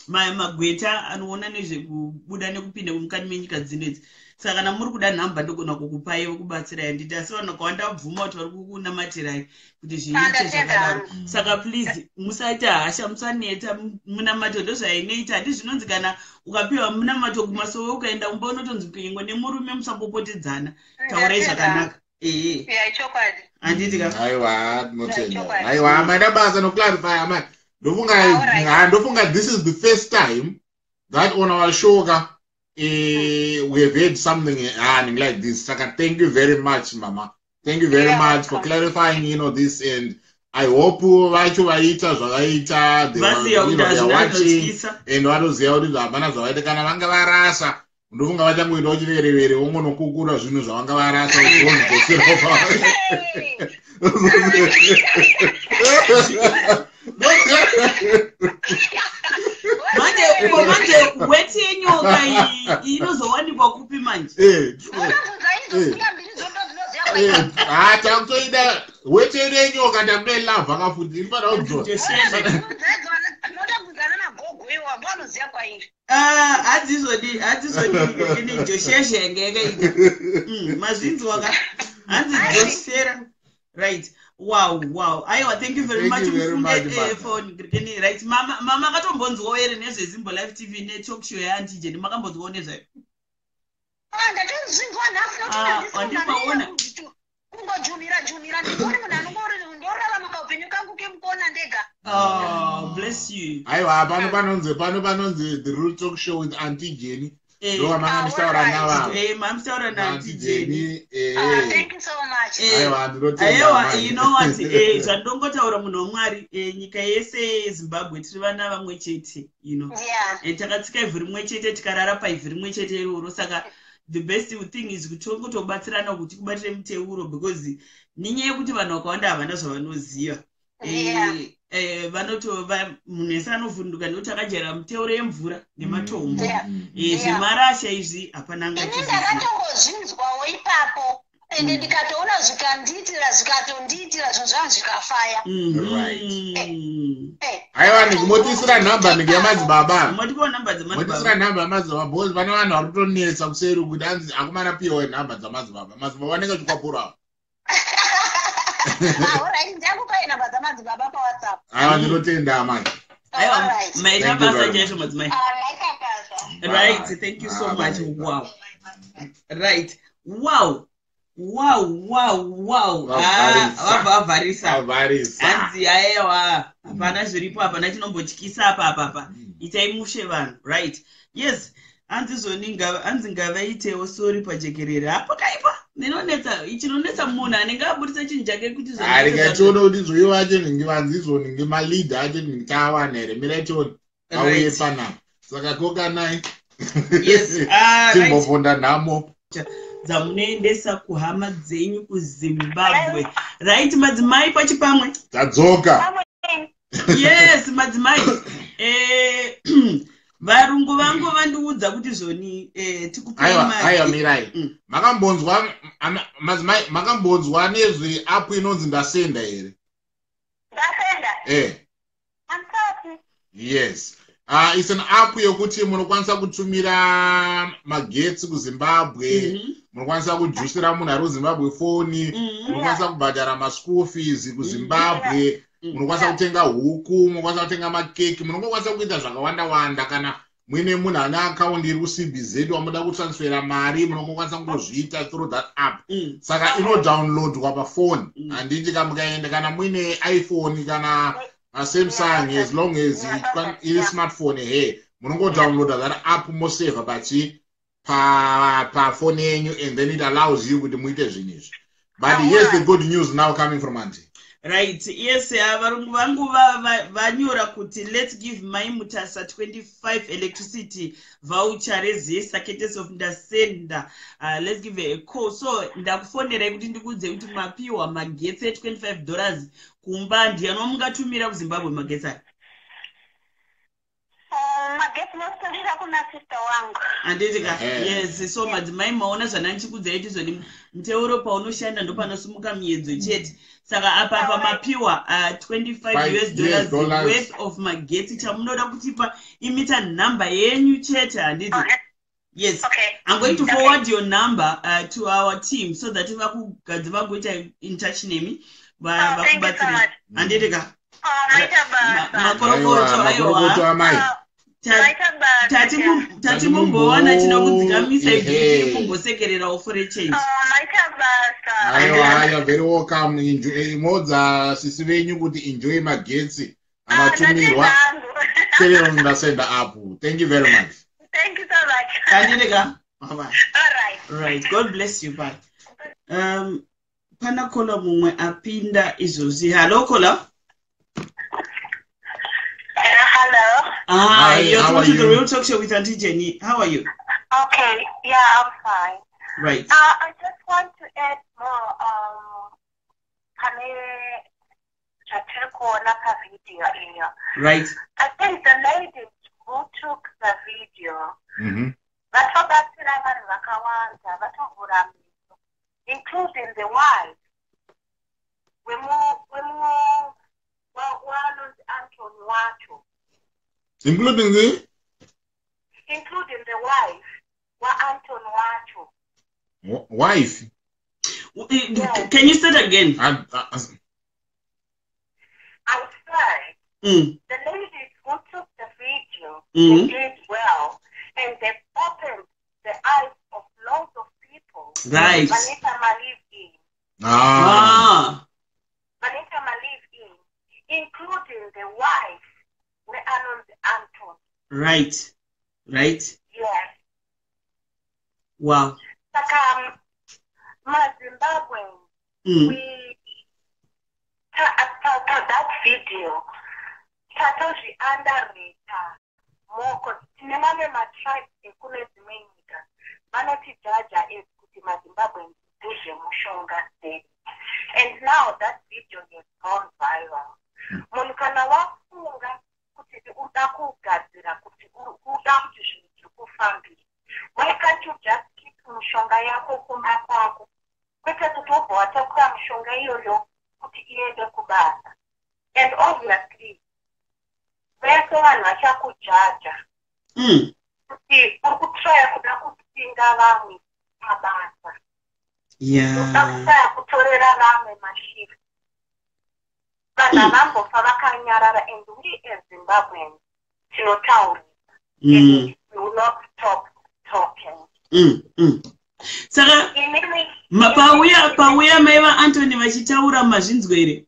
mai magweta anoona nezvekubuda nekupinda mukati menyika dzino idzi. Saka kana muri kuda nhamba, ndogona kukupai vokubatsirai, handiti? Asi vanhu vakawanda vabvuma kuti vari kukunamatirai kuti zviite Ndatenda. zvakadaro. Saka please musaita hasha, musaneta. Munamato ndozvainoita, handi? Zvinonzi kana ukapiwa munamato kumasowe, ukaenda kumba unotonzi kuingwa nemurume musapopotedzana, taurai Ndatenda. zvakanaka, ehe. Yeah, chokwadi. Handiti ka? Aiwa, tinotenda. Chokwadi. Aiwa, maida basa noclarify, amai. Ndofunga Alright. Ah, ndofunga this is the first time that on our show ka, we have heard something like this. Saka thank you very much, mama. Thank you very You're much for welcome. clarifying this, and I hope vacho vaita zvavaita, they were, Vaziva kuti they are hazvina watching zvinotyisa. And vanoziva kuti hapana zvavaita. Kana vanga varasa, ndofunga vachangoendawo chiverevere vongonokukura zvinhu zvavanga varasa vozodzosera. Hey! Manje ko manje weti yenyoka iyi inozowanikwa kupi manje? Unobvunza idzo mbuya mbiri dzo, ndozvinoziva kwaita. Ha, takutoida weti yedu yenyoka, takutoilavha kafuti, inofanira kudzosa. Joshua. Notobvunzana nagogo iwo, ndo anoziva kwairi. Ah, hadzizodi, hadzizodi ini josheshe yange yakaita. Mazvinzwa ka? Hanzi joshera. Right, wow, aiwa, thank you very Thank much. you very Mufunge much, mama. Phone grikeni. Right, mama, mama akatombonzwawo here nezveZimbo Live TV netalk show yaAuntie Jenny? Makambonzwawo nezvayo? Ah, ndatozvinzwa nhasi. Ah, wandipaona. Kungojumira jumira, ndingori munhu anongori ndorarama kaupenyu kangu kemukona ndega. Oh, bless you. Aiwa, pano panonzi The Real Talk Show with Auntie Jenny. Ndo vamanga muchitaura Alright. navavo. Mamuchitaura Auntie naAuntie Jenny. Jenny. Ah, thank you so much. Aiwa, ndinotenda, Aiwa, amai. you know what, zvandongotaura, munhu wamwari, nyika yese yeZimbabwe tiri vana vamwe chete. Takatsika ivhu rimwe chete, tikarara paivhu rimwe chete iroro. Saka the best thing is kuti tongotobatsirana kuti kubatire muteuro, because nenyaya yekuti vanhu vakawanda havana zvavanoziva. Vanotova munhu wese anovhunduka nekuti akajaira muteuro yemvura nematombo. Zvemarasha izvi hapana Ini angachizviziva. ndakatongozvinzwawo ipapo, ende ndikatoona zvikandiitira, zvikatondiitira, zvinhu zvangu zvikafaya. Right. Aiwa, ndikumotisira nhamba ndinge yamadzibaba. Motipawo nhamba Motisira dzemadzibaba. Nhamba yamadzibaba, because pane vanhu vari kutonetsa kuseri kuti anzi akomana piwa nhamba dzamadzibaba. Madzibaba anenge achikwapurawo. Ah, alright, ndichakupai nhamba dzamadzibaba paWhatsApp. Aiwa, ndinotenda, amai. Aiwa. Alright. Maita Thank you basa very chaizvo, much. madzimai. Ah, maita basa. Right, thank you so Ah, much. bye. Wow, right, wow. Vavharisa. Ah, vabva vavharisa. Avharisa. Hanzi aiwa, hapana zviripo, hapana chinombotyisa apa apapa. Itai mushe vanhu. Right, yes, hanzi zvoni hanzi ngavaitewo sorry pajekerere. Hapakaipa, inonetsa, chinonetsa munhu anenge abudisa chinhu chake kuti Rega tione kuti zvoivo vacho nhingi vanzi izvo nhingi maleader acho nhingi taawana here. Mirai tione auye panapa. Saka kokanai. Yes, ah, right. Timbobvonda nhamo. Dzamunoendesa kuhama dzenyu kuZimbabwe. Right, madzimai, pachipamwe. Tadzoka. Yes, madzimai. Varungu vangu vandiudza kuti zvoni tikupai Aiwa, aiwa, mari. mirai. Makambonzwa, madzimai, makambonzwa nezveapp inonzi Ndasenda here? Ndasenda? Andisati. Yes, it's an app yokuti munokwanisa kutumira magetsi kuZimbabwe, munokwanisa kujusira munhu ari kuZimbabwe foni, munokwanisa kubhadhara maschool fees kuZimbabwe, munokwanisa kutenga huku, munokwanisa kutenga makeki, munongokwanisa kuita zvakawanda wanda. Kana muine munhu ane akaundi iri kuCBZ wamuda kutransfera mari, munongokwanisa kungozviita through that app. Saka inodownloadwa pafoni, handiti? Kamukaenda kana muine iPhone kana Samsung, as long as iri smartphone he, munongodownloada that app, mosevha pachi pafoni yenyu, and then it allows you kuti muite zvinhu izvi. But here's the good news now coming from Auntie. Right, yes, varungu vangu vanyora kuti let's give Mai Mutasa 25 electricity voucher reZESA, courtesy of Ndasenda. Let's give her a call. So ndakufonerai kuti ndikuudze kuti mapiwa magetsi e25 dollars kumba. Ndiani wamungatumira kuZimbabwe magetsi aya? Magetsi nostorira kuna sister wangu. Handiti ka? Ehe. Yes, so madzimai, maona zvanandichikudzai tizoni muteuro paunoshanda ndopanosimuka miedzo chete. Saka apa mapiwa 25 Five US dollars US dollars. worth of magetsi. Chamunoda kutipa imita nhamba yenyu chete, handiti? Okay. Yes. Okay. I'm going to Okay. forward your number to our team so that vakugadzi vagoita in touch nemi Oh, thank you so vakubatsire. much. Handiti ka? Oh, maita basa. Makorokoto. Aiwa, makorokoto Aiwa. amai. Oh, maita basa. Tati mumbowana chinokudzikamisa. Ehe. Kumbosekererawo for a change. Oh, maita basa. Aiwa, you're very welcome. Modza sisi venyu kuti enjoy magetsi Ah, amatumirwa. ndatenda hangu. Tell ndasenda apo. Thank you very much. Thank you so much. Handiti ka? Bye bye. All right. Right, God bless you. Bye. Pana caller mumwe apinda izvozvi. Hello, caller. Hello. Ah, Hi, you're how through are to the you? Real Talk Show with Auntie Jenny. How are you? Okay. Yeah, I'm fine. Right. I just want to add more pane zvatiri kuona pavideo iyo. I think the lady who took the video vatobatsira vanhu vakawanda, vatovhura meso, including the wife waanonzi Anton wacho. Including the Including the wife waAnton wacho. Wife. Yeah. Can you start again? I said the ladies who took the video, they did well and they opened the eyes of lots of people vanoita malive in. Ah. Ah. Vanoita malive in, including the wife weanonzi Anton. Yes. Saka maZimbabweans, we ta that video tatozviunderrata more 'cause tine mamwe matribes ekune dzimwe nyika vanotijaja as kuti maZimbabweans do zvemushonga steady, and now that video has gone viral. Munhu kana wafunga kuti uda kugadzira, kuti uda kuti zvinhu zviri kufambira, why can't you just keep mishonga yako kumba kwako, kwete kuti wobva watakura mishonga iyoyo kuti iende kubasa? And obviously vese vanhu vachakujaja kuti uri kutraya kuda kupinga vamwe pabasa, uda kutraya kutorera vamwe mashift. Vanhu havambofa vakanyarara, and we as Zimbabweans tinotaurisa and we will not stop talking. Saka Inini pauya mai vaAntony vachitaura, mazvinzwa here?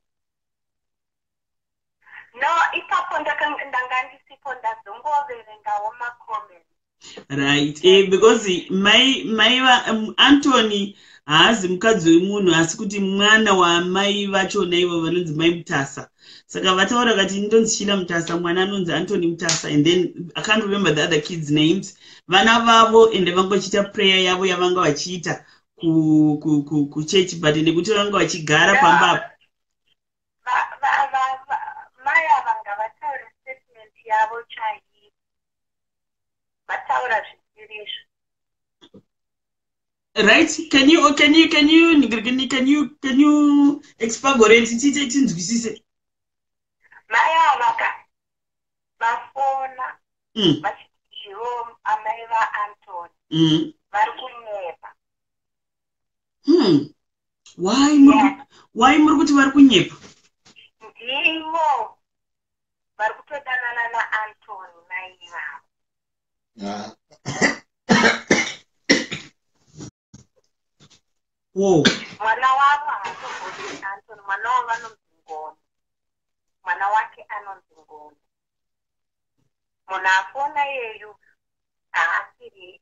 No, ipapo ndanga ndisipo, ndazongoverengawo macomments. Right, because mai va Antony haazi mukadzi wemunhu, asi kuti mwana wamai vachona ivo vanonzi mai Mutasa. Saka vataura kati ndonzi Shila Mutasa, mwana anonzi Antony Mutasa, and then I can't remember the other kids' names, vana vavo. Ende vanga vachiita prayer yavo yavanga vachiita kuchechi, but nekuti vanga vachigara pamba apa. Mai ava ngavataure statement yavo chaiyo, vataura zvisirizvo. Right, can you expagorate tiite tinzwisise? Mai ava ka vafona vachitiwo amai vaAntony vari kunyepa. Why why muri kuti vari kunyepa? Ndivo vari kutodanana naAntony, mai ivavo. Ah. Wo. Mwana wavo haatombonzi Antony, mwana wavo anonzi Ngoni, mwana wake anonzi Ngoni. Munhu afona iyeyu haasiri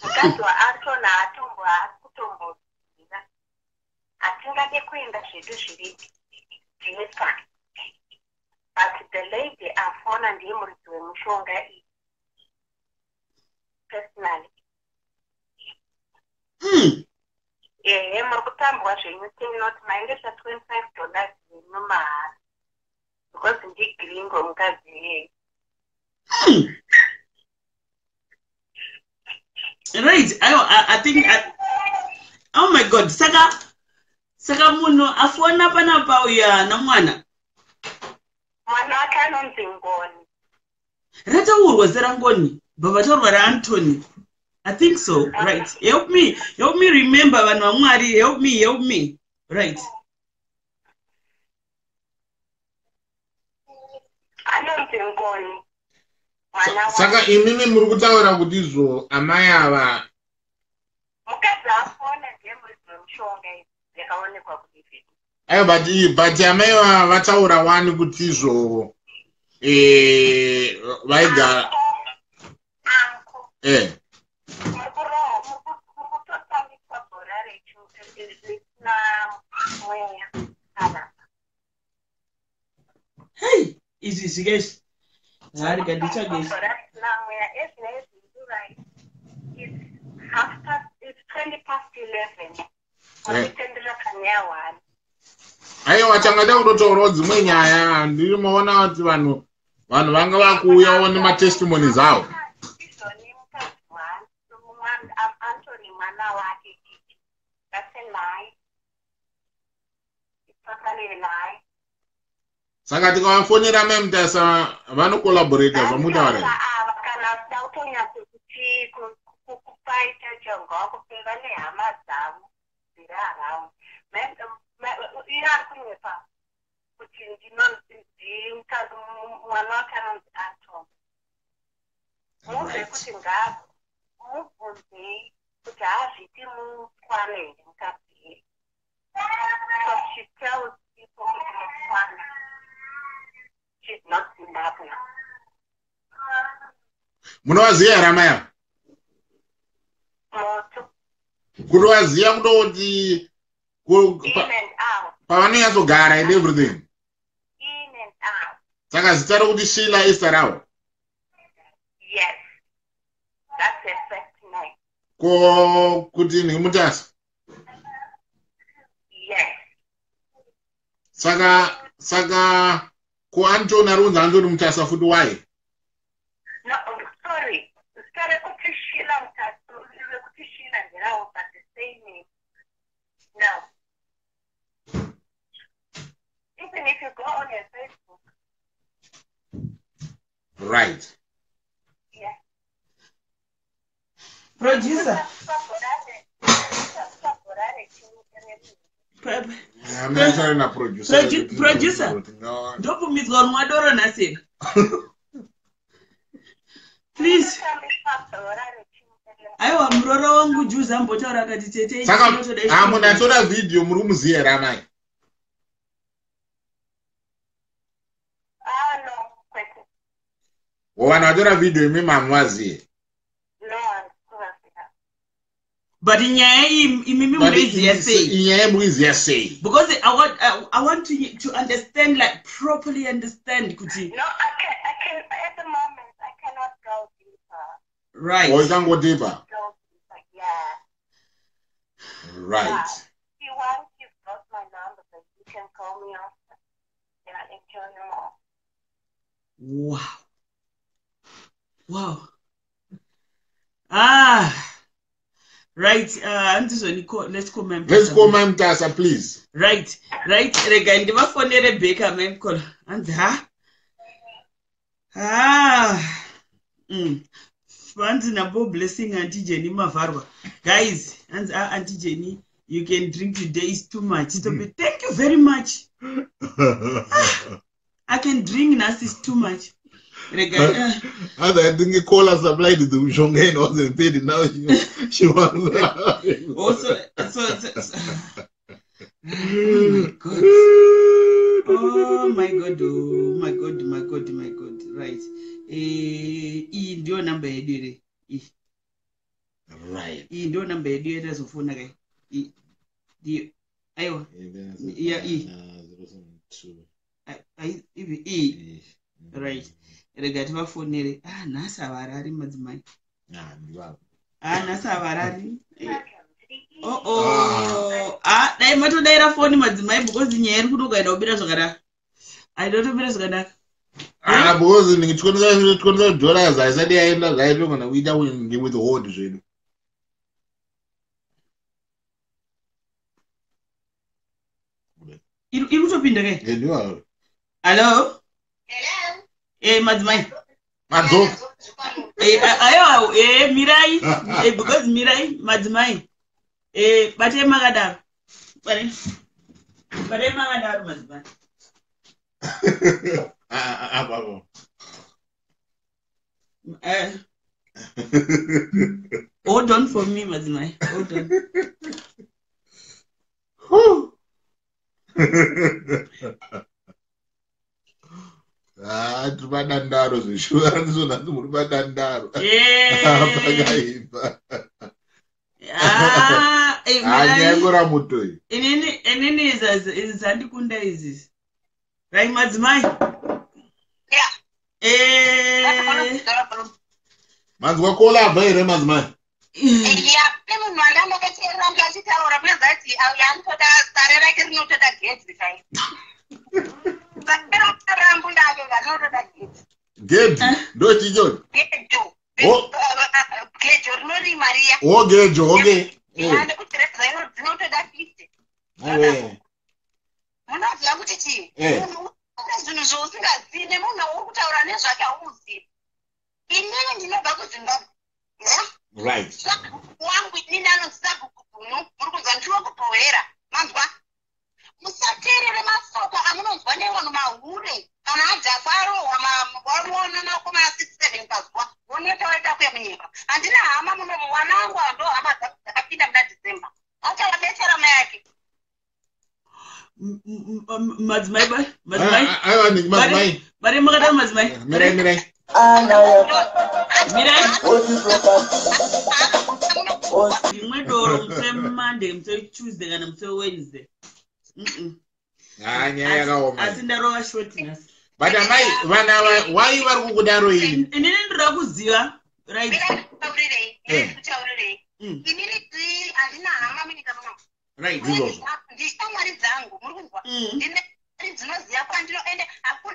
mukadzi waAntony, haatombo, haasi kutomboziva. Hatingade kuenda zvedu zviri deeper, but the lady afona ndiye muridzi wemushonga iyi personally. Ehe, muri kutambwa zvenyu, tinoti maendesa $25 yenyu mahara because ndigringo mukadzi iyeyu. Right. I think oh my God. Saka munhu afona panapa uyu haana mwana. Mwana wake anonzi Ngoni. Rataurwa zita raNgoni. Baba taurwa raAntony. I think so. Right. Help me. Help me remember, vanhu vaMwari. Help me. Help me. Right. Anonzi Ngoni. Mwana. Saka imimi muri kutaura kuti izvo amai ava Mukadzi afona ndiye muridzi wemushonga yakaonekwa kuDavid. Aiwa, but amai ava vataura wani kuti izvo vaigara Uncle, muri kutotambiswa bhora risina mweya kana. Hey, izvi zvika izvi. Hari nganditsvage izvi. Bhora risina mweya ezvinezvi right. It's half past, it's 11:20. Murikutendera kanyaya one. Aiwa, tanga kutotaurawo dzimwe nyaya. Ndiri maona kuti vanhu vanga vakuuyawo nematestimonies avo. Izvoni mukadzi Anthony mwana wake Gigi. That's a lie. It's totally a lie. Saka tikavafonera mai Mutasa vanocollaborata zvamutaura here? Ava kana vachida kutonyatsokuti kupaita chonga wakupe vane hama dzavo dziri around. Iye ari kunyepa kuti ndinonzi mwana wake anonzi Anton. Mubve kuti mubvunzei kuti haazviti mukwana here mukadzi. So she tells people kuti mukwana. She's not Zimbabwe. Munovaziva here amai ava? Moto. Kutovaziva kutoti In and out. pavanonyatsogara and everything? In and out. Saka zita rokuti Sheila izita ravo? Yes. That's her first name. Ko kuti ndiMutasa? Yes. Saka ko Antony ari kunzi Antony Mutasa futi, why? No, oh, sorry. Zita rekuti Sheila Mutasa, rekuti Sheila nderawo, but the same name. No. Even if you go on your Facebook, yeah. Producer. Amataure naproducer. Producer. Ndobvumidzwa kunwa doro nhasi, please? Aiwa, muroro wangu Juzi ambotaura akati tete. Saka chinotoda ha, munhu atora vhidhiyo muri kumuziva here amai? Ah, no, kwete. O, vanhu vatora vhidhiyo imi mamuvazive? No, handikuvaziva. But nyaya iyi imimi munoiziva sei? Inyaya yemuiziva sei? Because I want to understand, like properly understand kuti No, I can, at the moment, I cannot go deeper. Right. Or can't go deeper? Go deeper, yeah. If you want, you've got my number, but you can call me after. And I can tell you more. Wow. Ah, right. Handizoni, let's call my Let's call my Mutasa, please. Right, rega ndivafonere back amai. Hanzi ha ha, Hanzi nabo Blessing, Auntie Jenny mavharwa. Guys, hanzi ah, Auntie Jenny, you can drink today, is too much. Stop it. Thank you very much. I can drink nhasi, is too much. Rega I think a caller supplied the mushonga and wasn't paid. Now she wants. Also so. Oh my God. Oh my God, oh my God, my God, my God. Right. Iyi ndiyo namba yedu here iyi? Right. Iyi ndiyo namba yedu yatazofona kai? Ndiyo, aiwa. Yeah, iyi. Ivi iyi, right. Rega tivafonere. Ah, nhasi havarari madzimai. Ah, nhasi havarari. Oh, ah, dai matodayira foni madzimai, because nyaya iri kuda ukaenda kubira zvakanaka, aida kutobira zvakanaka. Ah, because ndinge $25 haisati yaenda zvaitogona kuita withhold zvedu. Iri kutopinda kai? Ndiwa. Hello? Hello. Madzimai. Madzoka. Aiwa, mirai, because mirai madzimai. Batai makadaro. Batai makadaro madzimai. Apo. Hold on for me madzimai. Hold on. Ah, tiri padandaro zveshuwa, ndizvo nhasi muri padandaro. Pakaipa. Nyaya yekoramuto iyi. Inini izvi zvandikunda izvi. Right, madzimai. Manzwa kola abva here madzimai? Ya, kune munhu andandakateerera achitaura kunozati anotoda sare rake rinotoda gedhi kai. Sare rambuya ake rinotoda gedhi. Gedhi? Ndo chichoni? Gejo. Gejo rinorima riya. O gejo, okay. Nekuti reza dzinotoda 50. Munoziva kuti chii? Munhu une zvinhu zvausingazivi nemunhu wauri kutaura nezvake hauzivi. Inini ndinobva kuZimbabwe. Right. Sabhuku wangu inini anonzi Sabhuku Gunu, muri kunzwa ndiri wekuBhohera, manzwa? Musateerere masoko amunonzwa nevanhu mahure kana adhakwa arohwa waona makumi 67 pazuva woneta waita kuya munyika. Handina hama muno, mwana wangu ndo hama dzangu dzakapinda muna December. Achavabetsera mai ake. Madzimai, madzimai. Aiwa, madzimai. Vari makadaro madzimai. Mirai, mirai. Mirai. Rimwe doro musi weMonday, musi weTuesday kana musi weWednesday. Ah, nyaya yakaoma. Asi ndarova short nhasi. But amai, vana wai vari kukudaro ini? Inini ndinoda kuziva. Right. Ndikutaurirei. Ndikutaurirei. Inini handina hama munyika muno. Right. Ndishamwari dzangu, muri kunzwa? Ndine dzinoziva kwandino ende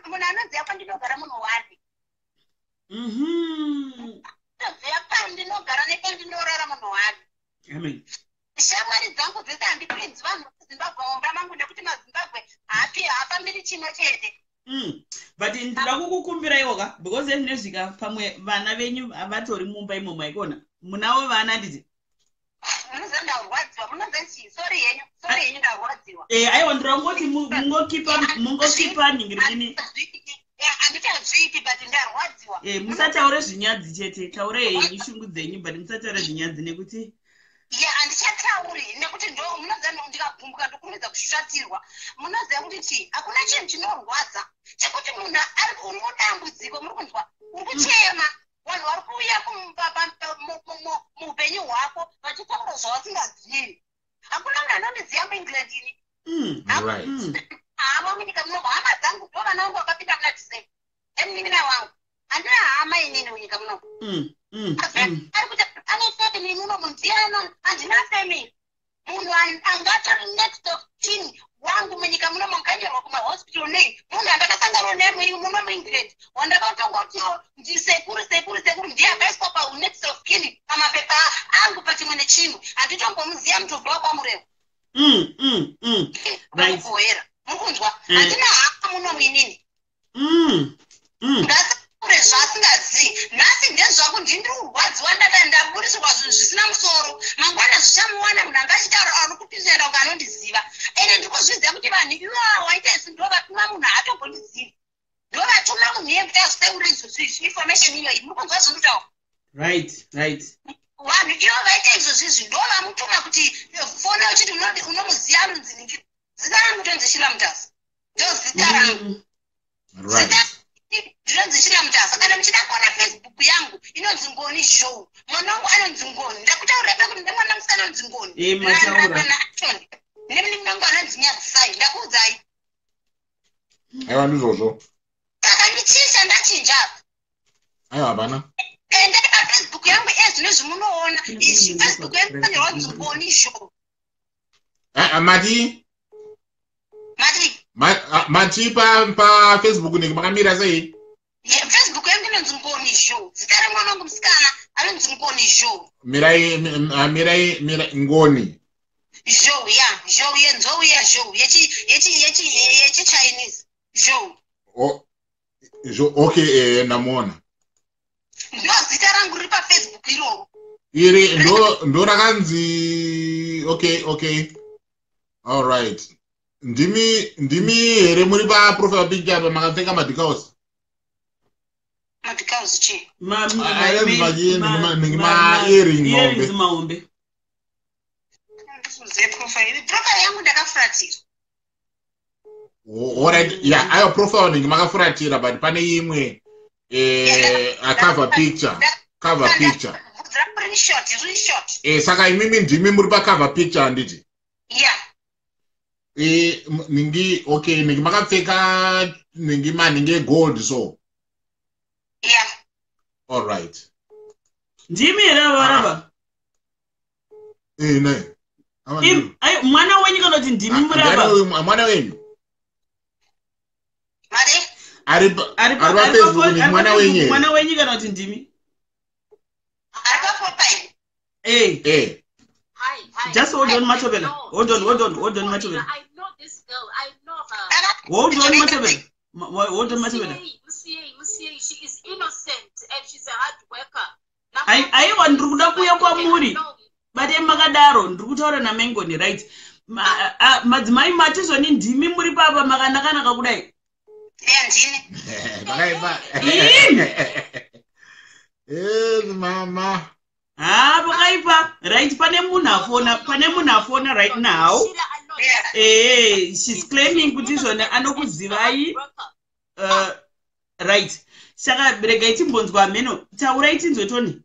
munhu anoziva kwandinogara munhu wani. Ndinoziva pandinogara nepandinorara munhu wani. Amen. Shamwari dzangu dzese handipinzi vanhu veZimbabwe mumba mangu nekuti maZimbabwe haafambiri chimwe chete. But ndinoda kukukumbirai ka because zvinezvika pamwe vana venyu vatori mumba imomo haikona. Munavo vana handiti? Munoziva ndarwadziwa, munoziva chii? Sorry henyu, sorry henyu ndarwadziwa. Aiwa ndinongoti mungokipa nhingirini. Handichazviiti but ndarwadziwa. Musataure zvinyadzi chete, taurai henyu shungu dzenyu but musataure zvinyadzi nekuti ya handichatauri nekuti ndo munoziva ndikagumbuka ndokurumidza kushatirwa. Munoziva kuti chii? Hakuna chinhu chinorwadza chekuti munhu ari uri mudambudziko, muri kunzwa, uri kuchema, vanhu vari kuuya muupenyu hwako vachitaura zvavasingazivi. Hakuna munhu anondiziva muEngland ini. Hama munyika muno, hama dzangu ndo vana vangu vakapinda muna December. Emunin'ina wangu handina hama inini munyika muno. Ari kuti ane family muno, mundiano handina family. Munhu angatori next of kin wangu munyika muno makanyorwa kumahospital nei, munhu andakasangana naye muno muEngland wandakatongotiwo ndisekuru sekuru sekuru ndiye akaiswa pa next of kin pamapepa angu pachimwe nechimwe. Handitombomuziva mutobva wakwamurewo. Vakubohera muri kunzwa? Handina hama muno muinini. Ngasaure zvaasingazivi. Nhasi ndezvangu ndindiri kurwadziwa, ndaburisirwa zvinhu zvisina musoro. Mangwana zvichamuwana munhu anga achitaura ari kupinda kunge anondiziva. Ende ndiri kuzviziva kuti vanhu ivava waita izvi ndo vatuma munhu haatombondizivi. Ndo vatuma munhu iye kuti azvitaure izvozvo izvi information iyoyi. Muri kunzwa zvinotaura? Right, right. Vanhu ivo vaita izvozvo izvi ndo vamutuma kuti fona uchiti unomuziva anonzi niki. Zita rangu tonzi Sheila Mutasa. Ndo zita rangu. Right. Ndinonzi Sheila Mutasa. Kana muchida kuona Facebook yangu inonzi Ngoni Show. Mwana wangu anonzi Ngoni. Ndakutaurira pakuti ndemwana musikana anonzi Ngoni. Mataura. Nemunin'ina wangu anonzi Nyadzisai. Ndakuudzai. Aiwa ndizvozvo. Saka ndichinja ndachinja. Aiwa hapana. Endai paFacebook yangu ezvinezvi munoona. Facebook yangu yakanyorwa kunzi Ngoni Show. Mati? Mati? Mati pa Facebook niki makamira sei? Facebook yangu inonzi Ngoni Zhou. Zita remwana wangu musikana anonzi Ngoni Zhou. Mirai, mirai, mirai, Ngoni Zhou, ya Zhou, yenzou ya Zhou, yechi Chinese Zhou. Oh, Zhou, okay, ndamuona. Ndo zita rangu riri paFacebook iroro. Iri ndo rakanzi, okay, all right. Ndimi here muri paprofile picture apa makapfeka madhikaus? Madhikaus chii? Ma-earring. Earrings mahombe. Profile yangu ndakafuratira. Alright, yeah, ayo profile ningi makafuratira, but pane imwe a cover picture, cover picture. Bvudzi rangu riri short, riri short. Saka imimi ndimi muri pacover picture, handiti? Ya. Ningi, okay, ningi makapfeka ningi maningi egold so. Ya. All right. Ndimi here ava varava? Ne. Ai, mwana wenyu kana kuti ndimi murava? Mwana wenyu. Mari. Ari paFacebook ni mwana wenyu here? Mwana wenyu kana kuti ndimi? Ari paprofile? Hi, hi. Just hold on, I Matobela. know Hold on, hold on, this hold on, girl. Matobela. I know this girl. I know her. Hold on, Matobela. Hold on, Matobela. Musiye, Musiye, Musiye. She is innocent and she's a hard worker. Aiwa, ndiri kuda kuuya kwamuri. I know. Bate makadaro, ndiri kutaura naMengoni, right? Madzimai matizoni, ndimi muri papa makanakanaka kudai? Ya, ndini. Pakaipa. Ini? Yes, mama. Ha, pakaipa. Right, pane munhu afona, pane munhu afona right now. Sheila, I know She's claiming kuti izvoni anokuzivai. Right, saka regai timbonzwa mheno. Taurai tinzwe, Tony.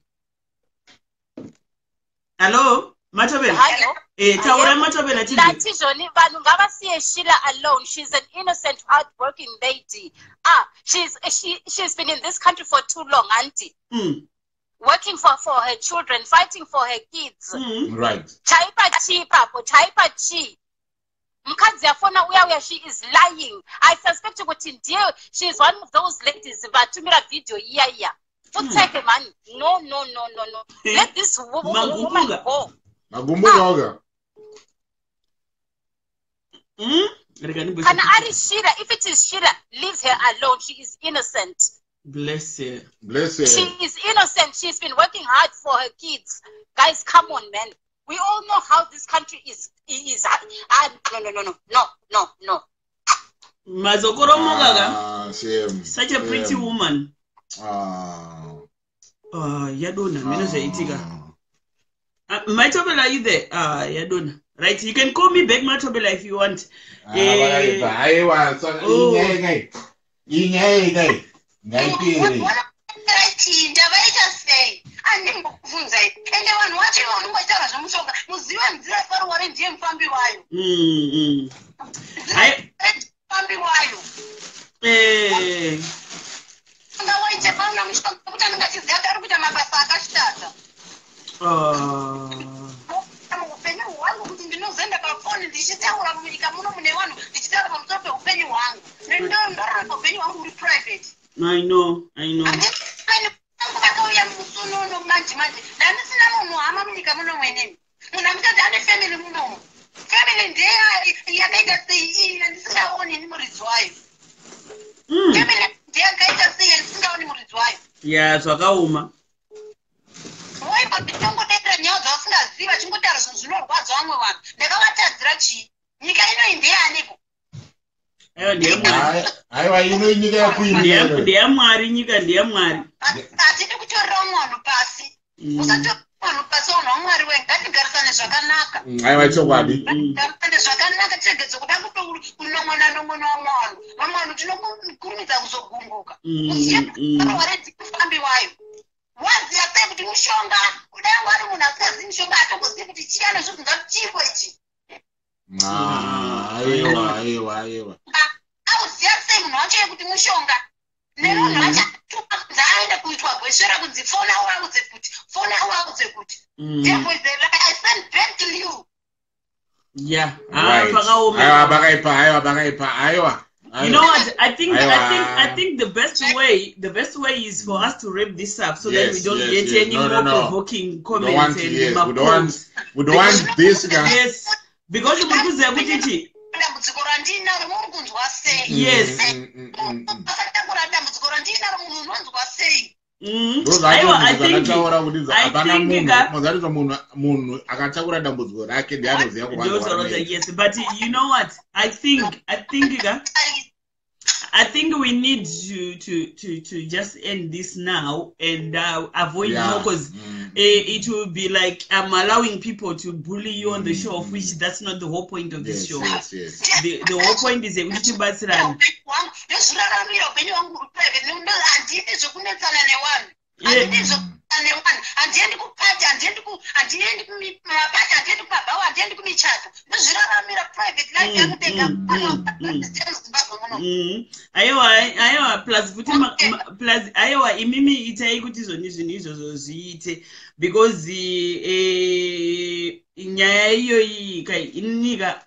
Hallo, Matobela. Hello. Taurai, Matobela, tinzwe. Natizoni, vanhu ngavasiye Sheila alone. She's an innocent, hardworking lady. Ah, she's been in this country for too long, auntie. Working for her children, fighting for her kids. Chaipa chi ipapo, chaipa chi. Mukadzi afona uya uya, she is lying. I suspect kuti ndiye, she is one of those ladies vatumira video iya iya. Futseke man. No, no, no, no, no. Let this woman Magumbuka. go. Magumbuka oga. Rega ndimboisa. Kana ari Sheila, if it is Sheila, leave her alone. She is innocent. Bless her. Bless her. She is innocent. She's been working hard for her kids. Guys, come on, man. We all know how this country is. Ah, no, no, no, no, no, no, no. Mazokoromoka ka. Ah, shame. Such a pretty Shame. woman. Ah. Yadona mheno zvaitika. Ah. Matobela, are you there? Yadona. Right, you can call me back, Matobela, if you want. Ah, vakaipa. Aiwa, saka Oh. inyaya ingai. Inyaya ingai. Ngaipere. Chinda vaita sei? Andimbokubvunzai, ende vanhu vacho ivo vanongotaura zvemushonga, muziva nzira yefaruware ndiye mufambi wayo. Mufambi wayo. Anga waite pauna mushonga kuti anenge achiziva kuti ari kuita mabasa akashata. Muupenyu hwangu kuti ndinozoenda pafoni ndichitaura munyika muno mune vanhu, ndichitaura pamusoro peupenyu hwangu, ndoramba upenyu hwangu huri private. I know, I know. Handipeni vangu vakauya musunono manje manje, ndandisina munhu hama munyika muno mweneni, munhu andikati ane family munomu. Family ndeya yakaita sei iyi yandisingaoni ini muridzi wayo? Family ndeyakaita sei yandisingaoni muridzi wayo? Ya, zvakaoma. Waipa ndinongodedera nyaya dzavasingazivi, vachingotaura zvinhu zvinorwadza vamwe vanhu. Ndakavatadzira chii? Nyika inoyi ndeyaniko? Aiwa, ndeyamwari. Aiwa, ino inyika yakuini. Ndeyamwari, nyika ndeyamwari. Hatidi kutorera umwe vanhu pasi. Usatorera vanhu pasi, vanhu vamwari we. Ngatigarisane zvakanaka. Aiwa, chokwadi. Ngatigarisane zvakanaka, tiregedze kuda kunon'ona non'ona vamwe vanhu. Vamwe vanhu tinokurumidza kuzogumbuka. Uziye waredzi mufambi wayo, waziya sei kuti mushonga? Kudai wari munhu asingazivi mushonga, atongozivi kuti chiyano zvinhu ngatichirwe ichi. Ah, aiwa, aiwa, aiwa. Auziya sei munhu wacho yekuti mushonga? Nemunhu wacho atuma kunzi aende kuitwa gwesvera, kunzi fona uvaudze kuti, fona uvaudze kuti. Devil is a lie. I send back to you. Ya, Right. pakaoma. Aiwa, pakaipa, aiwa, pakaipa, aiwa. You know what? I think the best way is for us to wrap this up so that we don't get any No, more no, no. provoking We don't comments want, and yes, we don't ma-posts. want, we don't want this guy. Yes, because muri kuziva kuti chi Dambudziko randinaro muri kunzwa sei? Yes. Akatakura dambudziko randinaro, munhu unonzwa sei? Aiwa, I think Ndozvataura kuti I hapana think munhu mazatizo munhu akatakura dambudziko rake ndianoziva. Ndozvaroza, yes, but you know what? I think ka, I think we need to just end this now and avoid more, because it will be like I'm allowing people to bully you on the show, of which that's not the whole point of this show. The whole point is yekuti tibatsirane. Upenyu hwangu ndozviraramira, upenyu hwangu huri private. Handidi zvekunetsana nevanhu. Handidi zvekunetsana nevanhu. Handiendi kupati, handiendi kumapati, handiendi kumabhawa, handiendi kumichato. Ndozviraramira private life yangu ndega. Zimbabwe muno. Aiwa, plus futi plus aiwa, imimi itai kuti zvoni zvinhu izvozvo zviite, because nyaya iyoyi kai ininika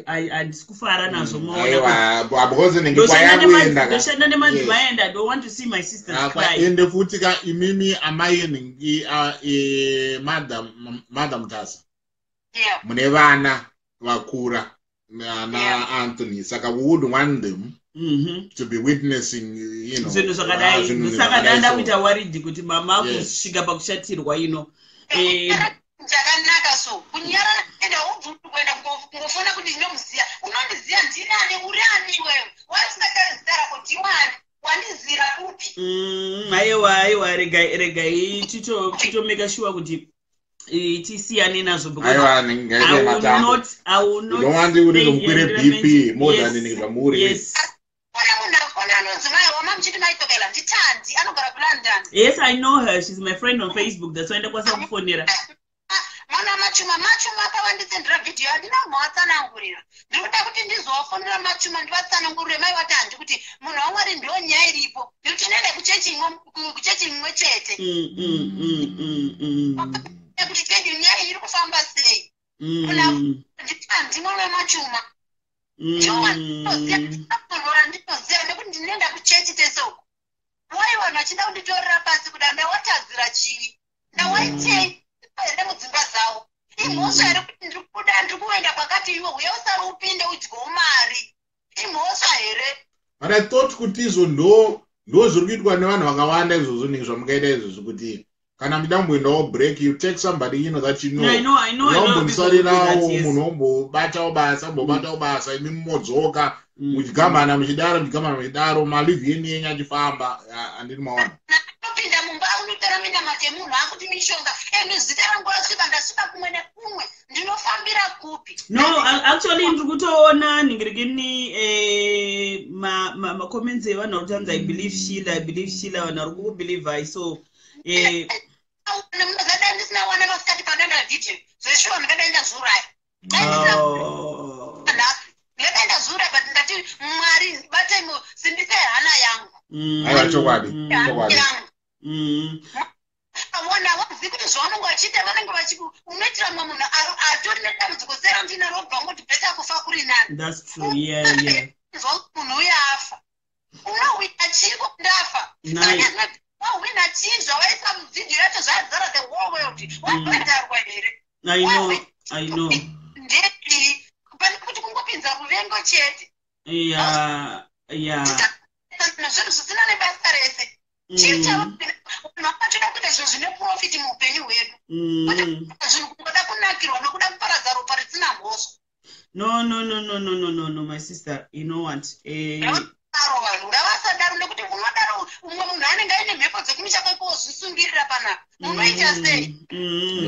handisi kufara nazvo, maona. Aiwa, because nenge kwayakuenda ka. Ndoshanda nemadzimai and I don't want to see my sisters cry. Ende futi ka, imimi amai nhingi, Madam Mutasa, mune vana vakura na Anthony, saka we would want them to be witnessing zvinhu zvakadai. Zvinhu Saka zvakadai. Danda So. kuita worried kuti mama kusvika pakushatirwa ino. Chakanaka so kunyarara, ende haubvumi kuenda kungofona kuti ndinomuziya. Unondiziya ndinani? Uri ani iwewe? Waisingatari zita rako, ndiwani? Wandizira kupi? Aiwa, regai titomeka sure kuti tisiyane nazvo because Aiwa, I ngaite will matambo. not, I will not You don't want kuti stay zvomukwire here. BP more than zvamuri. Yes. Ona munhu akona anonzi mai wama muchiti maitokela, nditandi, anogara kuLondon. Yes, I know her. She's my friend on Facebook. That's why ndakwanisa kufonera. Mwana Machuma, Machuma akavandisendera vhidhiyo, handina kumbovatsanangurira. Ndiri kuda kuti ndizovafonera Machuma ndivatsanangurire mai vatandi kuti munhu waMwari, ndo nyaya iripo, nekuti tinoenda kuchechi imwe chete. Nekuti chechi nyaya iri kufamba sei? Nditandi, mwana wemachuma. Ndinoziva nekuti ndinoenda kuchechi tese uko. Wai vanhu vachida kunditorera pasi kuda? Ndawatadzira chii? Ndawaitei ende mudzimba dzavo? Imhosva here kuti ndiri kuda, ndiri kuenda kwakati, iwe uye usari upinde udyewo mari? Imhosva here? But I thought kuti izvo ndo zviri kuitwa nevanhu vakawanda izvozvo, ninge zvamukaita izvozvo, kuti kana muchida kumboendawo break, you take somebody you know that you know. I know, I know a lot of people who do that, Unombondisarirawo yes. munhu ombobatawo basa, ombobatawo basa, imi modzoka muchigamana muchidaro, muchigamana muchidaro, malivhi enyu yenyu achifamba. Handini maona? Anopinda mumba, unotora minamato yemunhu, akuti mishonga enu, zita rangu rasviba, ndasviba kumwe nekumwe, ndinofambira kupi? No, actually ndiri kutoona ningirikini macomments evanhu vari kuti hanzi, "I believe Sheila, I believe Sheila." Vanhu vari kukubelievai, so Munozadai ndisina wana masikati pandanda vhidhiyo zveshuwa, ndingadai ndazviuraya. Dai ndisina nhasi, ndingadai ndazviuraya, but ndati Mwari batai, simbisai hana yangu. Aiwa, chokwadi, Hana chokwadi. yangu. Vona vazivi kuti zvavanenge vachiita, vanenge vachi unoitira mumwe munhu atori nedambudziko serandinaro, wobva ngoti better kufa kuri nani. That's true, yeah. Zwa kuti munhu uyo afa, unohwina chii ndafa? Nice. Wahwina chii? Zvavaisa vhidhiyo yacho zvazara the whole world, wabhadharwa here? I know, I know. Ndedii pane kuti kungopinza ruvengo chete? Zvinhu zvisina nebasa rese. Chii chavanhu vakatoda kuita zvinhu zvine profit muupenyu hwedu? Zvinhu kungoda kunakirwa nokuda kuparadza ropa risina mhosva. No, no, no, no, no, no, no, no, my sister, you know what? Ngavasadaro vanhu, ngavasadaro, nekuti unodaro umwe munhu anenge aine mhepo dzekumisha kweko wozvisungirira panapa, munoita sei?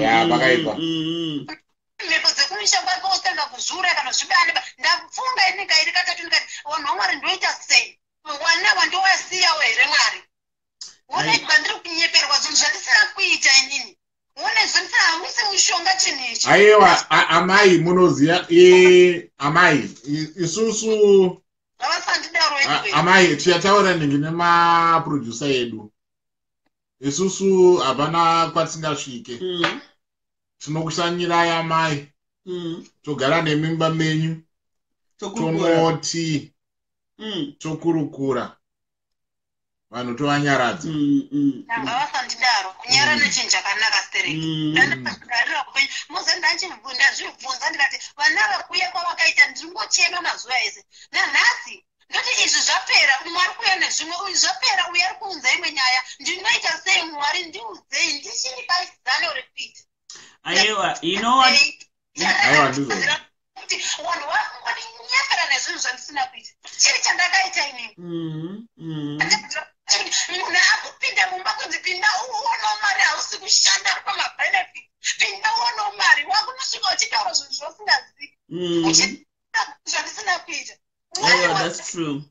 Ya, pakaipa. Mhepo dzekumisha kwako wotanga kuzviuraya kana zvibane. Ndafunga ini kairi katatu, ndikati vanhu vaMwari, ndoita sei? Wana wandowasiyawo here, Mwari? One ndiri kunyeperwa zvinhu zvandisina kuita inini. One zvandisina, hamusi mushonga chinhu ichi. Aiwa, amai, munoziva, amai, isusu Ngavasandidaro anyway. Amai, tichataura ningi nemaproducer edu. Isusu hapana kwatingasvike. Tinokushanyirai amai, togara nemimba menyu. Tokurukura. Tonoti Tokurukura vanhu, tovanyaradza. Ngavasandidaro. Kunyara nechinhu chakanaka stereki. Ndandagarira upenyu muze, ndazvibvunza ndikati vana vakuuya kwavakaita, ndingochema mazuva ese. Nanhasi ndoti izvi zvapera, umwe ari kuuya nezvimwe, uyu zvapera, uyu ari kuunza imwe nyaya. Ndinoita sei? Mwari, ndiudzei, ndichiri paizano repeat. Aiwa, you know what? Aiwa, ndizvo. Kuti vanhu vakungodinyepera nezvinhu zvandisina kuita. Chii chandakaita inini? Munhu akupinda mumba kunzi pinda uonawo mari, hausi kushanda pamabenefit, pinda uonawo mari, wakunosvika uchitaura zvinhu zvausingazivi, zvandisina kuita. Aiwa, that's true.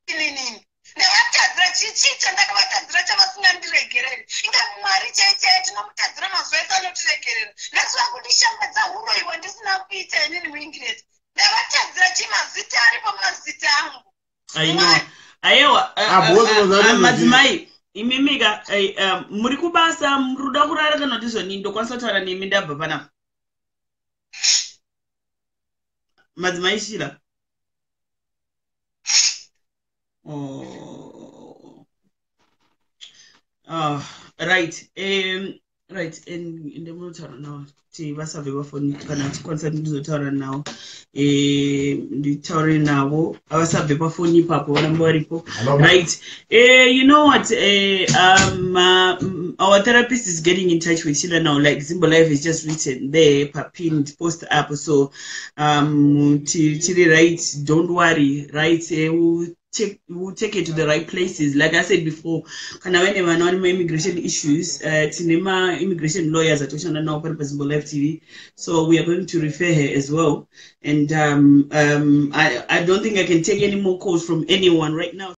Inini ndavatadzira chii? Chandakavatadzira chavasingandiregereri? Inga Mwari chai chai tinomutadzira mazuva ese, anotiregerera. Nhasi vakundishambadza uroyi hwandisina kuita inini. Muingireti, ndavatadzira chii? Mazita aripo, mazita angu. Aiwa, aiwa. Ah, madzimai, imimika muri kubasa, muri kuda kurara kana kuti zvoni, ndokwanisa kutaura nemi ndabva panapa, madzimai Shira? Oh. Right, right, ndemunotaura navo kuti vasabve pafoni. Kana achikwanisa, ndizotaura navo, nditaure navo, vasabve pafoni ipapo, varamba varipo. Right, you know what, our therapist is getting in touch with Sheila now. Like Zimbo Life is just written there, pinned post up. So tiri right, don't worry, right? We'll take it to the right places. Like I said before, kana vane vana vane ma-immigration issues, tine ma-immigration lawyers atoshanda navo pari paZimbo Live TV. So we are going to refer her as well. And I don't think I can take any more calls from anyone right now.